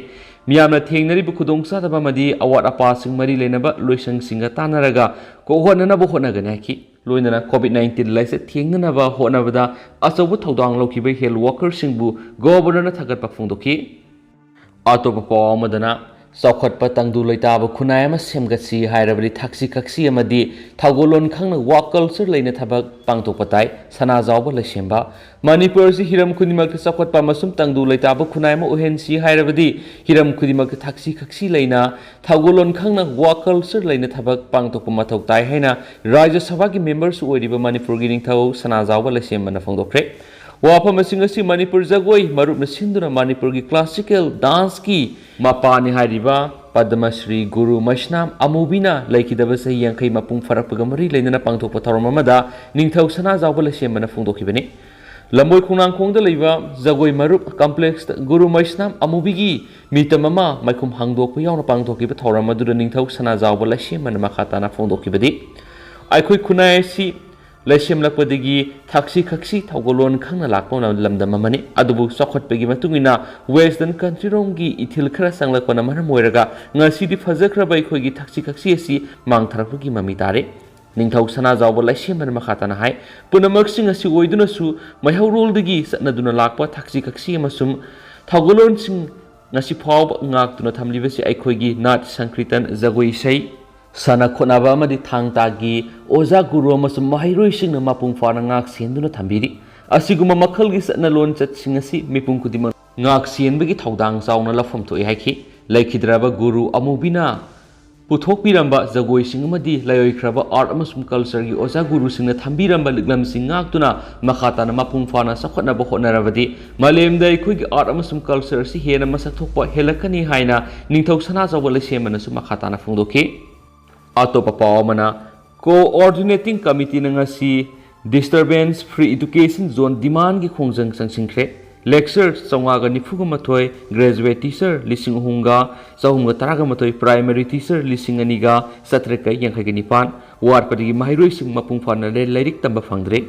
ꯃꯤꯌꯥꯝꯅ ꯊꯦꯡꯅꯔꯤꯕ ꯈꯨꯗꯣꯡꯆꯥꯗꯕ ꯑꯃꯗꯤ ꯑꯋꯥꯠ ꯑꯄꯥꯁꯤꯡ ꯃꯔꯤ ꯂꯩꯅꯕ ꯂꯣꯏꯁꯪꯁꯤꯡꯒ ꯇꯥꯟꯅꯔꯒ ꯀꯣꯛꯍꯟꯅꯅꯕ ꯍꯣꯠꯅꯒꯅꯤ ꯍꯥꯏꯈꯤ꯫ ꯂꯣꯏꯅꯅ ꯀꯣꯚꯤꯗ ꯅꯥꯏꯟꯇꯤꯟ ꯂꯥꯏꯆꯠ ꯊꯦꯡꯅꯅꯕ ꯍꯣꯠꯅꯕꯗ ꯑꯆꯧꯕ ꯊꯧꯗꯥꯡ ꯂꯧꯈꯤꯕ ꯍꯦꯜꯊ ꯋꯥꯀꯔꯁꯤꯡꯕꯨ ꯒꯣꯚꯔꯅꯔꯅ ꯊꯥꯒꯠꯄ ꯐꯣꯡꯗꯣꯛꯈꯤ꯫ ꯑꯇꯣꯞꯄ ꯄꯥꯎ ꯑꯃꯗꯅ, ꯆꯥꯎꯈꯠꯄ ꯇꯪꯗꯨ ꯂꯩꯇꯥꯕ ꯈꯨꯟꯅꯥꯏ ꯑꯃ ꯁꯦꯝꯒꯠꯁꯤ ꯍꯥꯏꯔꯕꯗꯤ ꯊꯛꯁꯤ ꯈꯛꯁꯤ ꯑꯃꯗꯤ ꯊꯧꯒꯜꯂꯣꯟ ꯈꯪꯅ ꯋꯥꯛ ꯀꯜꯆꯔ ꯂꯩꯅ ꯊꯕꯛ ꯄꯥꯡꯊꯣꯛꯄ ꯇꯥꯏ, ꯁꯅꯥꯖꯥꯎꯕ ꯂꯩꯁꯦꯝꯕ꯫ ꯃꯅꯤꯄꯨꯔ ꯑꯁꯤ ꯍꯤꯔꯝ ꯈꯨꯗꯤꯡꯃꯛꯇ ꯆꯥꯎꯈꯠꯄ ꯑꯃꯁꯨꯡ ꯇꯪꯗꯨ ꯂꯩꯇꯥꯕ ꯈꯨꯟꯅꯥꯏ ꯑꯃ ꯑꯣꯏꯍꯟꯁꯤ ꯍꯥꯏꯔꯕꯗꯤ ꯍꯤꯔꯝ ꯈꯨꯗꯤꯡꯃꯛꯇ ꯊꯛꯁꯤ ꯈꯛꯁꯤ ꯂꯩꯅ, ꯊꯧꯒꯜꯂꯣꯟ ꯈꯪꯅ ꯋꯥꯛ ꯀꯜꯆꯔ ꯂꯩꯅ ꯊꯕꯛ ꯄꯥꯡꯊꯣꯛꯄ ꯃꯊꯧ ꯇꯥꯏ ꯍꯥꯏꯅ ꯔꯥꯖ꯭ꯌ ꯁꯚꯥꯒꯤ ꯃꯦꯝꯕꯔꯁꯨ ꯑꯣꯏꯔꯤꯕ ꯃꯅꯤꯄꯨꯔꯒꯤ ꯅꯤꯡꯊꯧ ꯁꯅꯥꯖꯥꯎꯕ ꯂꯩꯁꯦꯝꯕꯅ ꯐꯣꯡꯗꯣꯛꯈ꯭ꯔꯦ꯫ ꯋꯥꯐꯝꯁꯤꯡ ꯑꯁꯤ ꯃꯅꯤꯄꯨꯔ ꯖꯒꯣꯏ ꯃꯔꯨꯞꯅ ꯁꯤꯟꯗꯨꯅ ꯃꯅꯤꯄꯨꯔꯒꯤ ꯀ꯭ꯂꯥꯁꯤꯀꯦꯜ ꯗꯥꯟꯁꯀꯤ ꯃꯄꯥꯅꯤ ꯍꯥꯏꯔꯤꯕ ꯄꯗꯃ ꯁ꯭ꯔꯤ ꯒꯨꯔꯨ ꯃꯩꯁꯅꯥꯝ ꯑꯃꯨꯕꯤꯅ ꯂꯩꯈꯤꯗꯕ ꯆꯍꯤ ꯌꯥꯡꯈꯩ ꯃꯄꯨꯡ ꯐꯥꯔꯛꯄꯒ ꯃꯔꯤ ꯂꯩꯅꯅ ꯄꯥꯡꯊꯣꯛꯄ ꯊꯧꯔꯝ ꯑꯃꯗ ꯅꯤꯡꯊꯧ ꯁꯅꯥꯖꯥꯎꯕ ꯂꯩꯁꯦꯝꯕꯅ ꯐꯣꯡꯗꯣꯛꯈꯤꯕꯅꯤ꯫ ꯂꯝꯕꯣꯏ ꯈꯣꯡꯅꯥꯡꯈꯣꯡꯗ ꯂꯩꯕ ꯖꯒꯣꯏ ꯃꯔꯨꯞ ꯀꯝꯄ꯭ꯂꯦꯛꯁꯇ ꯒꯨꯔꯨ ꯃꯩꯁꯅꯥꯝ ꯑꯃꯨꯕꯤꯒꯤ ꯃꯤꯇꯝ ꯑꯃ ꯃꯥꯏꯈꯨꯝ ꯍꯥꯡꯗꯣꯛꯄ ꯌꯥꯎꯅ ꯄꯥꯡꯊꯣꯛꯈꯤꯕ ꯊꯧꯔꯝ ꯑꯗꯨꯗ ꯅꯤꯡꯊꯧ ꯁꯅꯥꯖꯥꯎꯕ ꯂꯩꯁꯦꯝꯕꯅ ꯃꯈꯥ ꯇꯥꯅ ꯐꯣꯡꯗꯣꯛꯈꯤꯕꯗꯤ, ꯑꯩꯈꯣꯏ ꯈꯨꯟꯅꯥꯏ ꯑꯁꯤ ꯂꯩꯁꯦꯝꯂꯛꯄꯗꯒꯤ ꯊꯛꯁꯤ ꯈꯛꯁꯤ ꯊꯧꯒꯜꯂꯣꯟ ꯈꯪꯅ ꯂꯥꯛꯄ ꯂꯝꯗꯝ ꯑꯃꯅꯤ꯫ ꯑꯗꯨꯕꯨ ꯆꯥꯎꯈꯠꯄꯒꯤ ꯃꯇꯨꯡ ꯏꯟꯅ Western country ꯔꯣꯝꯒꯤ ꯏꯊꯤꯜ ꯈꯔ ꯆꯪꯂꯛꯄꯅ ꯃꯔꯝ ꯑꯣꯏꯔꯒ ꯉꯁꯤꯗꯤ ꯐꯖꯈ꯭ꯔꯕ ꯑꯩꯈꯣꯏꯒꯤ ꯊꯛꯁꯤ ꯈꯛꯁꯤ ꯑꯁꯤ ꯃꯥꯡꯊꯔꯛꯄꯒꯤ ꯃꯃꯤ ꯇꯥꯔꯦ꯫ ꯅꯤꯡꯊꯧ ꯁꯅꯥꯖꯥꯎꯕ ꯂꯩꯁꯦꯝꯕꯅ ꯃꯈꯥ ꯇꯥꯅ ꯍꯥꯏ, ꯄꯨꯝꯅꯃꯛꯁꯤꯡ ꯑꯁꯤ ꯑꯣꯏꯗꯨꯅꯁꯨ ꯃꯩꯍꯧꯔꯣꯜꯗꯒꯤ ꯆꯠꯅꯗꯨꯅ ꯂꯥꯛꯄ ꯊꯛꯁꯤ ꯈꯛꯁꯤ ꯑꯃꯁꯨꯡ ꯊꯧꯒꯜꯂꯣꯟꯁꯤꯡ ꯉꯁꯤ ꯐꯥꯎꯕ ꯉꯥꯛꯇꯨꯅ ꯊꯝꯂꯤꯕꯁꯤ ꯑꯩꯈꯣꯏꯒꯤ ꯅꯥꯠ ꯁꯪꯀ꯭ꯔꯤꯇꯟ, ꯖꯒꯣꯏ ꯏꯁꯩ, ꯁꯥꯟꯅ ꯈꯣꯠꯅꯕ ꯑꯃꯗꯤ ꯊꯥꯡ ꯇꯥꯒꯤ ꯑꯣꯖꯥ ꯒꯨꯔꯨ ꯑꯃꯁꯨꯡ ꯃꯍꯩꯔꯣꯏꯁꯤꯡꯅ ꯃꯄꯨꯡ ꯐꯥꯅ ꯉꯥꯛ ꯁꯦꯟꯗꯨꯅ ꯊꯝꯕꯤꯔꯤ꯫ ꯑꯁꯤꯒꯨꯝꯕ ꯃꯈꯜꯒꯤ ꯆꯠꯅ ꯂꯣꯟꯆꯠꯁꯤꯡ ꯑꯁꯤ ꯃꯤꯄꯨꯝ ꯈꯨꯗꯤꯡꯃꯛ ꯉꯥꯛ ꯁꯦꯟꯕꯒꯤ ꯊꯧꯗꯥꯡ ꯆꯥꯎꯅ ꯂꯧꯐꯝ ꯊꯣꯛꯏ ꯍꯥꯏꯈꯤ꯫ ꯂꯩꯈꯤꯗ꯭ꯔꯕ ꯒꯨꯔꯨ ꯑꯃꯨꯕꯤꯅ ꯄꯨꯊꯣꯛꯄꯤꯔꯝꯕ ꯖꯒꯣꯏꯁꯤꯡ ꯑꯃꯗꯤ ꯂꯩꯔꯣꯏꯈ꯭ꯔꯕ art ꯑꯃꯁꯨꯡ culture ꯒꯤ ꯑꯣꯖꯥ ꯒꯨꯔꯨꯁꯤꯡꯅ ꯊꯝꯕꯤꯔꯝꯕ ꯂꯤꯛꯂꯝꯁꯤꯡ ꯉꯥꯛꯇꯨꯅ ꯃꯈꯥ ꯇꯥꯅ ꯃꯄꯨꯡ ꯐꯥꯅ ꯆꯥꯎꯈꯠꯅꯕ ꯍꯣꯠꯅꯔꯕꯗꯤ ꯃꯥꯂꯦꯝꯗ ꯑꯩꯈꯣꯏꯒꯤ art ꯑꯃꯁꯨꯡ culture ꯑꯁꯤ ꯍꯦꯟꯅ ꯃꯁꯛ ꯊꯣꯛꯄ ꯍꯦꯜꯂꯛꯀꯅꯤ ꯍꯥꯏꯅ ꯅꯤꯡꯊꯧ ꯁꯅꯥꯖꯥꯎꯕ ꯂꯩꯁꯦꯝꯕꯅꯁꯨ ꯃꯈꯥ ꯇꯥꯅ ꯐꯣꯡꯗꯣꯛꯈꯤ꯫ ꯑꯇꯣꯞꯄ ꯄꯥꯎ ꯑꯃꯅ, Coordinating Committee ꯅ ꯉꯁꯤ Disturbance Free Education Zone demand ꯀꯤ ꯈꯣꯡꯖꯪ ꯆꯪꯁꯤꯟꯈ꯭ꯔꯦ꯫ Lecturer ꯆꯥꯝꯃꯉꯥꯒ ꯅꯤꯐꯨꯒ ꯃꯥꯊꯣꯏ, Graduate Teacher ꯂꯤꯁꯤꯡ ꯑꯍꯨꯝꯒ ꯆꯍꯨꯝꯒ ꯇꯔꯥꯒ ꯃꯥꯊꯣꯏ, Primary Teacher ꯂꯤꯁꯤꯡ ꯑꯅꯤꯒ ꯆꯥꯇ꯭ꯔꯦꯠꯀ ꯌꯥꯡꯈꯩꯒ ꯅꯤꯄꯥꯟ ꯋꯥꯠꯄꯗꯒꯤ ꯃꯍꯩꯔꯣꯏꯁꯤꯡ ꯃꯄꯨꯡ ꯐꯥꯅ ꯂꯥꯏ-, ꯂꯥꯏꯔꯤꯛ ꯇꯝꯕ ꯐꯪꯗ꯭ꯔꯦ꯫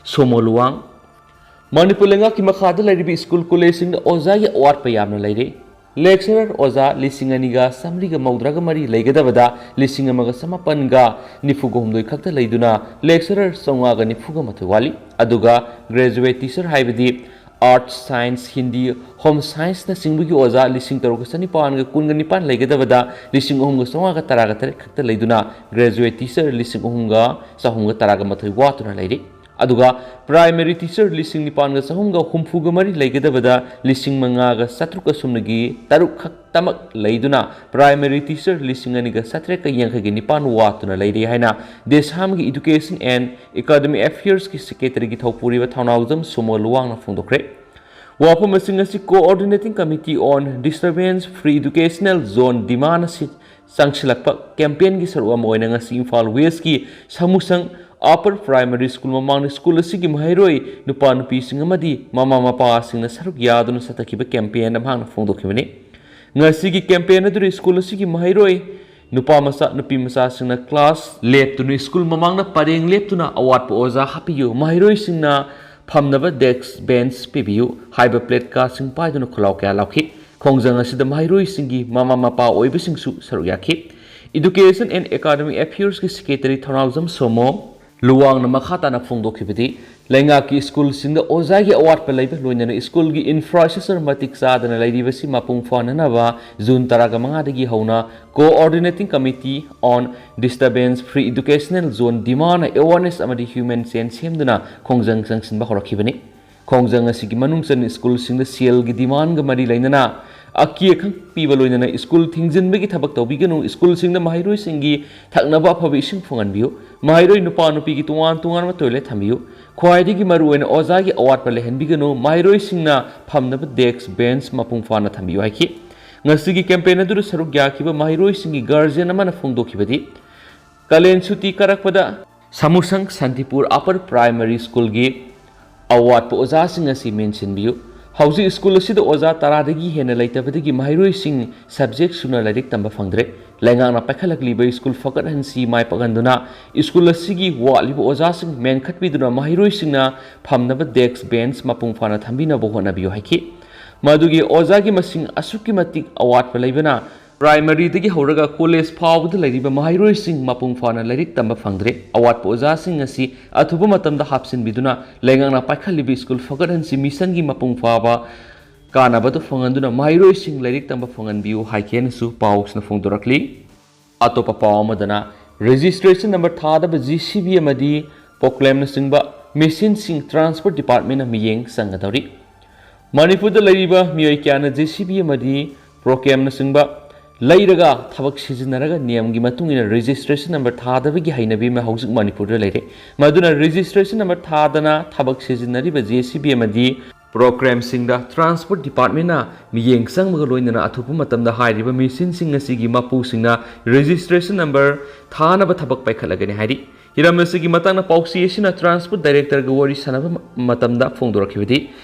ꯁꯣꯃꯣ ꯂꯨꯋꯥꯡ꯫ ꯃꯅꯤꯄꯨꯔ ꯂꯩꯉꯥꯛꯀꯤ ꯃꯈꯥꯗ ꯂꯩꯔꯤꯕ ꯁ꯭ꯀꯨꯜ ꯀꯣꯂꯦꯖꯁꯤꯡꯗ ꯑꯣꯖꯥꯒꯤ ꯑꯋꯥꯠꯄ ꯌꯥꯝꯅ ꯂꯩꯔꯦ꯫ Lecturer ꯑꯣꯖꯥ ꯂꯤꯁꯤꯡ ꯑꯅꯤꯒ ꯆꯥꯃꯔꯤꯒ ꯃꯧꯗ꯭ꯔꯥꯒ ꯃꯔꯤ ꯂꯩꯒꯗꯕꯗ ꯂꯤꯁꯤꯡ ꯑꯃꯒ ꯆꯃꯥꯄꯟꯒ ꯅꯤꯐꯨꯒ ꯍꯨꯝꯗꯣꯏ ꯈꯛꯇ ꯂꯩꯗꯨꯅ Lecturer ꯆꯥꯝꯃꯉꯥꯒ ꯅꯤꯐꯨꯒ ꯃꯥꯊꯣꯏ ꯋꯥꯠꯂꯤ꯫ ꯑꯗꯨꯒ Graduate Teacher ꯍꯥꯏꯕꯗꯤ Arts, Science, Hindi, Home Science ꯅꯆꯤꯡꯕꯒꯤ ꯑꯣꯖꯥ ꯂꯤꯁꯤꯡ ꯇꯔꯨꯛꯀ ꯆꯅꯤꯄꯥꯟꯒ ꯀꯨꯟꯒ ꯅꯤꯄꯥꯟ ꯂꯩꯒꯗꯕꯗ ꯂꯤꯁꯤꯡ ꯑꯍꯨꯝꯒ ꯆꯥꯝꯃꯉꯥꯒ ꯇꯔꯥꯒ ꯇꯔꯦꯠ ꯈꯛꯇ ꯂꯩꯗꯨꯅ Graduate Teacher ꯂꯤꯁꯤꯡ ꯑꯍꯨꯝꯒ ꯆꯍꯨꯝꯒ ꯇꯔꯥꯒ ꯃꯥꯊꯣꯏ ꯋꯥꯠꯇꯨꯅ ꯂꯩꯔꯤ꯫ ꯑꯗꯨꯒ Primary Teacher ꯂꯤꯁꯤꯡ ꯅꯤꯄꯥꯟꯒ ꯆꯍꯨꯝꯒ ꯍꯨꯝꯐꯨꯒ ꯃꯔꯤ ꯂꯩꯒꯗꯕꯗ ꯂꯤꯁꯤꯡ ꯃꯉꯥꯒ ꯆꯥꯇ꯭ꯔꯨꯛꯀ ꯁꯨꯞꯅꯒꯤ ꯇꯔꯨꯛ ꯈꯛꯇꯃꯛ ꯂꯩꯗꯨꯅ Primary Teacher ꯂꯤꯁꯤꯡ ꯑꯅꯤꯒ ꯆꯥꯇ꯭ꯔꯦꯠꯀ ꯌꯥꯡꯈꯩꯒ ꯅꯤꯄꯥꯟ ꯋꯥꯠꯇꯨꯅ ꯂꯩꯔꯤ ꯍꯥꯏꯅ DESAM ꯒꯤ Education and Academic Affairs ꯀꯤ Secretary ꯒꯤ ꯊꯧꯄꯨꯔꯤꯕ ꯊꯧꯅꯥꯎꯖꯝ ꯁꯣꯃꯣ ꯂꯨꯋꯥꯡꯅ ꯐꯣꯡꯗꯣꯛꯈ꯭ꯔꯦ꯫ ꯋꯥꯐꯝꯁꯤꯡ ꯑꯁꯤ Coordinating Committee on Disturbance Free Educational Zone demand ꯑꯁꯤ ꯆꯪꯁꯤꯜꯂꯛꯄ campaign ꯒꯤ ꯁꯔꯨꯛ ꯑꯃ ꯑꯣꯏꯅ ꯉꯁꯤ ꯏꯝꯐꯥꯜ West ꯀꯤ ꯁꯥꯃꯨꯁꯪ Upper Primary School ꯃꯃꯥꯡꯗ ꯁ꯭ꯀꯨꯜ ꯑꯁꯤꯒꯤ ꯃꯍꯩꯔꯣꯏ ꯅꯨꯄꯥ ꯅꯨꯄꯤꯁꯤꯡ ꯑꯃꯗꯤ ꯃꯃꯥ ꯃꯄꯥꯁꯤꯡꯅ ꯁꯔꯨꯛ ꯌꯥꯗꯨꯅ ꯆꯠꯊꯈꯤꯕ ꯀꯦꯝꯄꯦꯟ ꯑꯃ ꯃꯍꯥꯛꯅ ꯐꯣꯡꯗꯣꯛꯈꯤꯕꯅꯤ꯫ ꯉꯁꯤꯒꯤ ꯀꯦꯝꯄꯦꯟ ꯑꯗꯨꯗ ꯁ꯭ꯀꯨꯜ ꯑꯁꯤꯒꯤ ꯃꯍꯩꯔꯣꯏ ꯅꯨꯄꯥ ꯃꯆꯥ ꯅꯨꯄꯤ ꯃꯆꯥꯁꯤꯡꯅ ꯀ꯭ꯂꯥꯁ ꯂꯦꯞꯇꯨꯅ ꯁ꯭ꯀꯨꯜ ꯃꯃꯥꯡꯗ ꯄꯔꯦꯡ ꯂꯦꯞꯇꯨꯅ ꯑꯋꯥꯠꯄ ꯑꯣꯖꯥ ꯍꯥꯞꯄꯤꯌꯨ, ꯃꯍꯩꯔꯣꯏꯁꯤꯡꯅ ꯐꯝꯅꯕ ꯗꯦꯁꯛ ꯕꯦꯟꯆ ꯄꯤꯕꯤꯌꯨ ꯍꯥꯏꯕ ꯄ꯭ꯂꯦꯠ ꯀꯥꯔꯗꯁꯤꯡ ꯄꯥꯏꯗꯨꯅ ꯈꯣꯜꯂꯥꯎ ꯀꯌꯥ ꯂꯥꯎꯈꯤ꯫ ꯈꯣꯡꯖꯪ ꯑꯁꯤꯗ ꯃꯍꯩꯔꯣꯏꯁꯤꯡꯒꯤ ꯃꯃꯥ ꯃꯄꯥ ꯑꯣꯏꯕꯁꯤꯡꯁꯨ ꯁꯔꯨꯛ ꯌꯥꯈꯤ꯫ Education and Academic Affairsꯀꯤ Secretary ꯊꯧꯅꯥꯎꯖꯝ ꯁꯣꯃꯣ ꯂꯨꯋꯥꯡꯅ ꯃꯈꯥ ꯇꯥꯅ ꯐꯣꯡꯗꯣꯛꯈꯤꯕꯗꯤ, ꯂꯩꯉꯥꯛꯀꯤ ꯁ꯭ꯀꯨꯜꯁꯤꯡꯗ ꯑꯣꯖꯥꯒꯤ ꯑꯋꯥꯠꯄ ꯂꯩꯕ, ꯂꯣꯏꯅꯅ ꯁ꯭ꯀꯨꯜꯒꯤ ꯏꯟꯐ꯭ꯔꯥꯁ꯭ꯇ꯭ꯔꯛꯆꯔ ꯃꯇꯤꯛ ꯆꯥꯗꯅ ꯂꯩꯔꯤꯕꯁꯤ ꯃꯄꯨꯡ ꯐꯥꯅꯅꯕ ꯖꯨꯟ ꯇꯔꯥꯒ ꯃꯉꯥꯗꯒꯤ ꯍꯧꯅ Coordinating Committee on Disturbance Free Educational Zone demand awareness ꯑꯃꯗꯤ human chain ꯁꯦꯝꯗꯨꯅ ꯈꯣꯡꯖꯪ ꯆꯪꯁꯤꯟꯕ ꯍꯧꯔꯛꯈꯤꯕꯅꯤ꯫ ꯈꯣꯡꯖꯪ ꯑꯁꯤꯒꯤ ꯃꯅꯨꯡ ꯆꯟꯅ ꯁ꯭ꯀꯨꯜꯁꯤꯡꯗ ꯁꯦꯜꯒꯤ ꯗꯤꯃꯥꯟꯒ ꯃꯔꯤ ꯂꯩꯅꯅ ꯑꯀꯤ ꯑꯈꯪ ꯄꯤꯕ, ꯂꯣꯏꯅꯅ ꯁ꯭ꯀꯨꯜ ꯊꯤꯡꯖꯤꯟꯕꯒꯤ ꯊꯕꯛ ꯇꯧꯕꯤꯒꯅꯨ, ꯁ꯭ꯀꯨꯜꯁꯤꯡꯗ ꯃꯍꯩꯔꯣꯏꯁꯤꯡꯒꯤ ꯊꯛꯅꯕ ꯑꯐꯕ ꯏꯁꯤꯡ ꯐꯪꯍꯟꯕꯤꯌꯨ, ꯃꯍꯩꯔꯣꯏ ꯅꯨꯄꯥ ꯅꯨꯄꯤꯒꯤ ꯇꯣꯉꯥꯟ ꯇꯣꯉꯥꯟꯕ ꯇꯣꯏꯂꯦꯠ ꯊꯝꯕꯤꯌꯨ, ꯈ꯭ꯋꯥꯏꯗꯒꯤ ꯃꯔꯨꯑꯣꯏꯅ ꯑꯣꯖꯥꯒꯤ ꯑꯋꯥꯠꯄ ꯂꯩꯍꯟꯕꯤꯒꯅꯨ, ꯃꯍꯩꯔꯣꯏꯁꯤꯡꯅ ꯐꯝꯅꯕ ꯗꯦꯁꯛ ꯕꯦꯟꯆ ꯃꯄꯨꯡ ꯐꯥꯅ ꯊꯝꯕꯤꯌꯨ ꯍꯥꯏꯈꯤ꯫ ꯉꯁꯤꯒꯤ ꯀꯦꯝꯄꯦꯟ ꯑꯗꯨꯗ ꯁꯔꯨꯛ ꯌꯥꯈꯤꯕ ꯃꯍꯩꯔꯣꯏꯁꯤꯡꯒꯤ ꯒꯥꯔꯖꯤꯌꯟ ꯑꯃꯅ ꯐꯣꯡꯗꯣꯛꯈꯤꯕꯗꯤ, ꯀꯥꯂꯦꯟ ꯁꯨꯇꯤ ꯀꯥꯔꯛꯄꯗ ꯁꯃꯨꯁꯪ ꯁꯥꯟꯇꯤꯄꯨꯔ ꯑꯄꯔ ꯄ꯭ꯔꯥꯏꯃꯔꯤ ꯁ꯭ꯀꯨꯜꯒꯤ ꯑꯋꯥꯠꯄ ꯑꯣꯖꯥꯁꯤꯡ ꯑꯁꯤ ꯃꯦꯟꯁꯤꯟꯕꯤꯌꯨ꯫ ꯍꯧꯖꯤꯛ ꯁ꯭ꯀꯨꯜ ꯑꯁꯤꯗ ꯑꯣꯖꯥ ꯇꯔꯥꯗꯒꯤ ꯍꯦꯟꯅ ꯂꯩꯇꯕꯗꯒꯤ ꯃꯍꯩꯔꯣꯏꯁꯤꯡ ꯁꯕꯖꯦꯛ ꯁꯨꯅ ꯂꯥꯏꯔꯤꯛ ꯇꯝꯕ ꯐꯪꯗ꯭ꯔꯦ꯫ ꯂꯩꯉꯥꯛꯅ ꯄꯥꯏꯈꯠꯂꯛꯂꯤꯕ ꯁ꯭ꯀꯨꯜ ꯐꯒꯠꯍꯟꯁꯤ ꯃꯥꯏ ꯄꯥꯛꯍꯟꯗꯨꯅ ꯁ꯭ꯀꯨꯜ ꯑꯁꯤꯒꯤ ꯋꯥꯠꯂꯤꯕ ꯑꯣꯖꯥꯁꯤꯡ ꯃꯦꯟꯈꯠꯄꯤꯗꯨꯅ ꯃꯍꯩꯔꯣꯏꯁꯤꯡꯅ ꯐꯝꯅꯕ ꯗꯦꯁꯛ ꯕꯦꯟꯆ ꯃꯄꯨꯡ ꯐꯥꯅ ꯊꯝꯕꯤꯅꯕ ꯍꯣꯠꯅꯕꯤꯌꯨ ꯍꯥꯏꯈꯤ꯫ ꯃꯗꯨꯒꯤ ꯑꯣꯖꯥꯒꯤ ꯃꯁꯤꯡ ꯑꯁꯨꯛꯀꯤ ꯃꯇꯤꯛ ꯑꯋꯥꯠꯄ ꯂꯩꯕꯅ ꯄ꯭ꯔꯥꯏꯃꯔꯤꯗꯒꯤ ꯍꯧꯔꯒ ꯀꯣꯂꯦꯖ ꯐꯥꯎꯕꯗ ꯂꯩꯔꯤꯕ ꯃꯍꯩꯔꯣꯏꯁꯤꯡ ꯃꯄꯨꯡ ꯐꯥꯅ ꯂꯥꯏꯔꯤꯛ ꯇꯝꯕ ꯐꯪꯗ꯭ꯔꯦ꯫ ꯑꯋꯥꯠꯄ ꯑꯣꯖꯥꯁꯤꯡ ꯑꯁꯤ ꯑꯊꯨꯕ ꯃꯇꯝꯗ ꯍꯥꯞꯆꯤꯟꯕꯤꯗꯨꯅ ꯂꯩꯉꯥꯛꯅ ꯄꯥꯏꯈꯠꯂꯤꯕ ꯁ꯭ꯀꯨꯜ ꯐꯒꯠꯍꯟꯁꯤ ꯃꯤꯁꯟꯒꯤ ꯃꯄꯨꯡ ꯐꯥꯕ ꯀꯥꯟꯅꯕꯗꯨ ꯐꯪꯍꯟꯗꯨꯅ ꯃꯍꯩꯔꯣꯏꯁꯤꯡ ꯂꯥꯏꯔꯤꯛ ꯇꯝꯕ ꯐꯪꯍꯟꯕꯤꯌꯨ ꯍꯥꯏꯈꯤ ꯍꯥꯏꯅꯁꯨ ꯄꯥꯎꯁꯤꯅ ꯐꯣꯡꯗꯣꯔꯛꯂꯤ꯫ ꯑꯇꯣꯞꯄ ꯄꯥꯎ ꯑꯃꯗꯅ, ꯔꯦꯖꯤꯁꯇ꯭ꯔꯦꯁꯟ ꯅꯝꯕꯔ ꯊꯥꯗꯕ ꯖꯦ ꯁꯤ ꯕꯤ ꯑꯃꯗꯤ ꯄ꯭ꯔꯣꯀ꯭ꯂꯦꯝꯅꯆꯤꯡꯕ ꯃꯦꯁꯤꯟꯁꯤꯡ ꯇ꯭ꯔꯥꯟꯁꯄꯣꯔꯠ ꯗꯤꯄꯥꯔꯠꯃꯦꯟꯅ ꯃꯤꯠꯌꯦꯡ ꯆꯪꯒꯗꯧꯔꯤ꯫ ꯃꯅꯤꯄꯨꯔꯗ ꯂꯩꯔꯤꯕ ꯃꯤꯑꯣꯏ ꯀꯌꯥꯅ ꯖꯦ ꯁꯤ ꯕꯤ ꯑꯃꯗꯤ ꯄ꯭ꯔꯣꯀ꯭ꯂꯦꯝꯅꯆꯤꯡꯕ ꯂꯩꯔꯒ ꯊꯕꯛ ꯁꯤꯖꯤꯟꯅꯔꯒ ꯅꯤꯌꯝꯒꯤ ꯃꯇꯨꯡ ꯏꯟꯅ ꯔꯦꯖꯤꯁꯇ꯭ꯔꯦꯁꯟ ꯅꯝꯕꯔ ꯊꯥꯗꯕꯒꯤ ꯍꯩꯅꯕꯤ ꯑꯃ ꯍꯧꯖꯤꯛ ꯃꯅꯤꯄꯨꯔꯗ ꯂꯩꯔꯦ꯫ ꯃꯗꯨꯅ ꯔꯦꯖꯤꯁꯇ꯭ꯔꯦꯁꯟ ꯅꯝꯕꯔ ꯊꯥꯗꯅ ꯊꯕꯛ ꯁꯤꯖꯤꯟꯅꯔꯤꯕ ꯖꯦ ꯁꯤ ꯕꯤ ꯑꯃꯗꯤ ꯄ꯭ꯔꯣꯀ꯭ꯂꯦꯝꯁꯤꯡꯗ ꯇ꯭ꯔꯥꯟꯁꯄꯣꯔꯠ ꯗꯤꯄꯥꯔꯠꯃꯦꯟꯅ ꯃꯤꯠꯌꯦꯡ ꯆꯪꯕꯒ ꯂꯣꯏꯅꯅ ꯑꯊꯨꯕ ꯃꯇꯝꯗ ꯍꯥꯏꯔꯤꯕ ꯃꯦꯁꯤꯟꯁꯤꯡ ꯑꯁꯤꯒꯤ ꯃꯄꯨꯁꯤꯡꯅ ꯔꯦꯖꯤꯁꯇ꯭ꯔꯦꯁꯟ ꯅꯝꯕꯔ ꯊꯥꯅꯕ ꯊꯕꯛ ꯄꯥꯏꯈꯠꯂꯒꯅꯤ ꯍꯥꯏꯔꯤ꯫ ꯍꯤꯔꯝ ꯑꯁꯤꯒꯤ ꯃꯇꯥꯡꯗ ꯄꯥꯎꯆꯦ ꯑꯁꯤꯅ ꯇ꯭ꯔꯥꯟꯁꯄꯣꯔꯠ ꯗꯥꯏꯔꯦꯛꯇꯔꯒ ꯋꯥꯔꯤ ꯁꯥꯟꯅꯕ ꯃꯇꯝꯗ ꯐꯣꯡꯗꯣꯔꯛꯈꯤꯕꯗꯤ,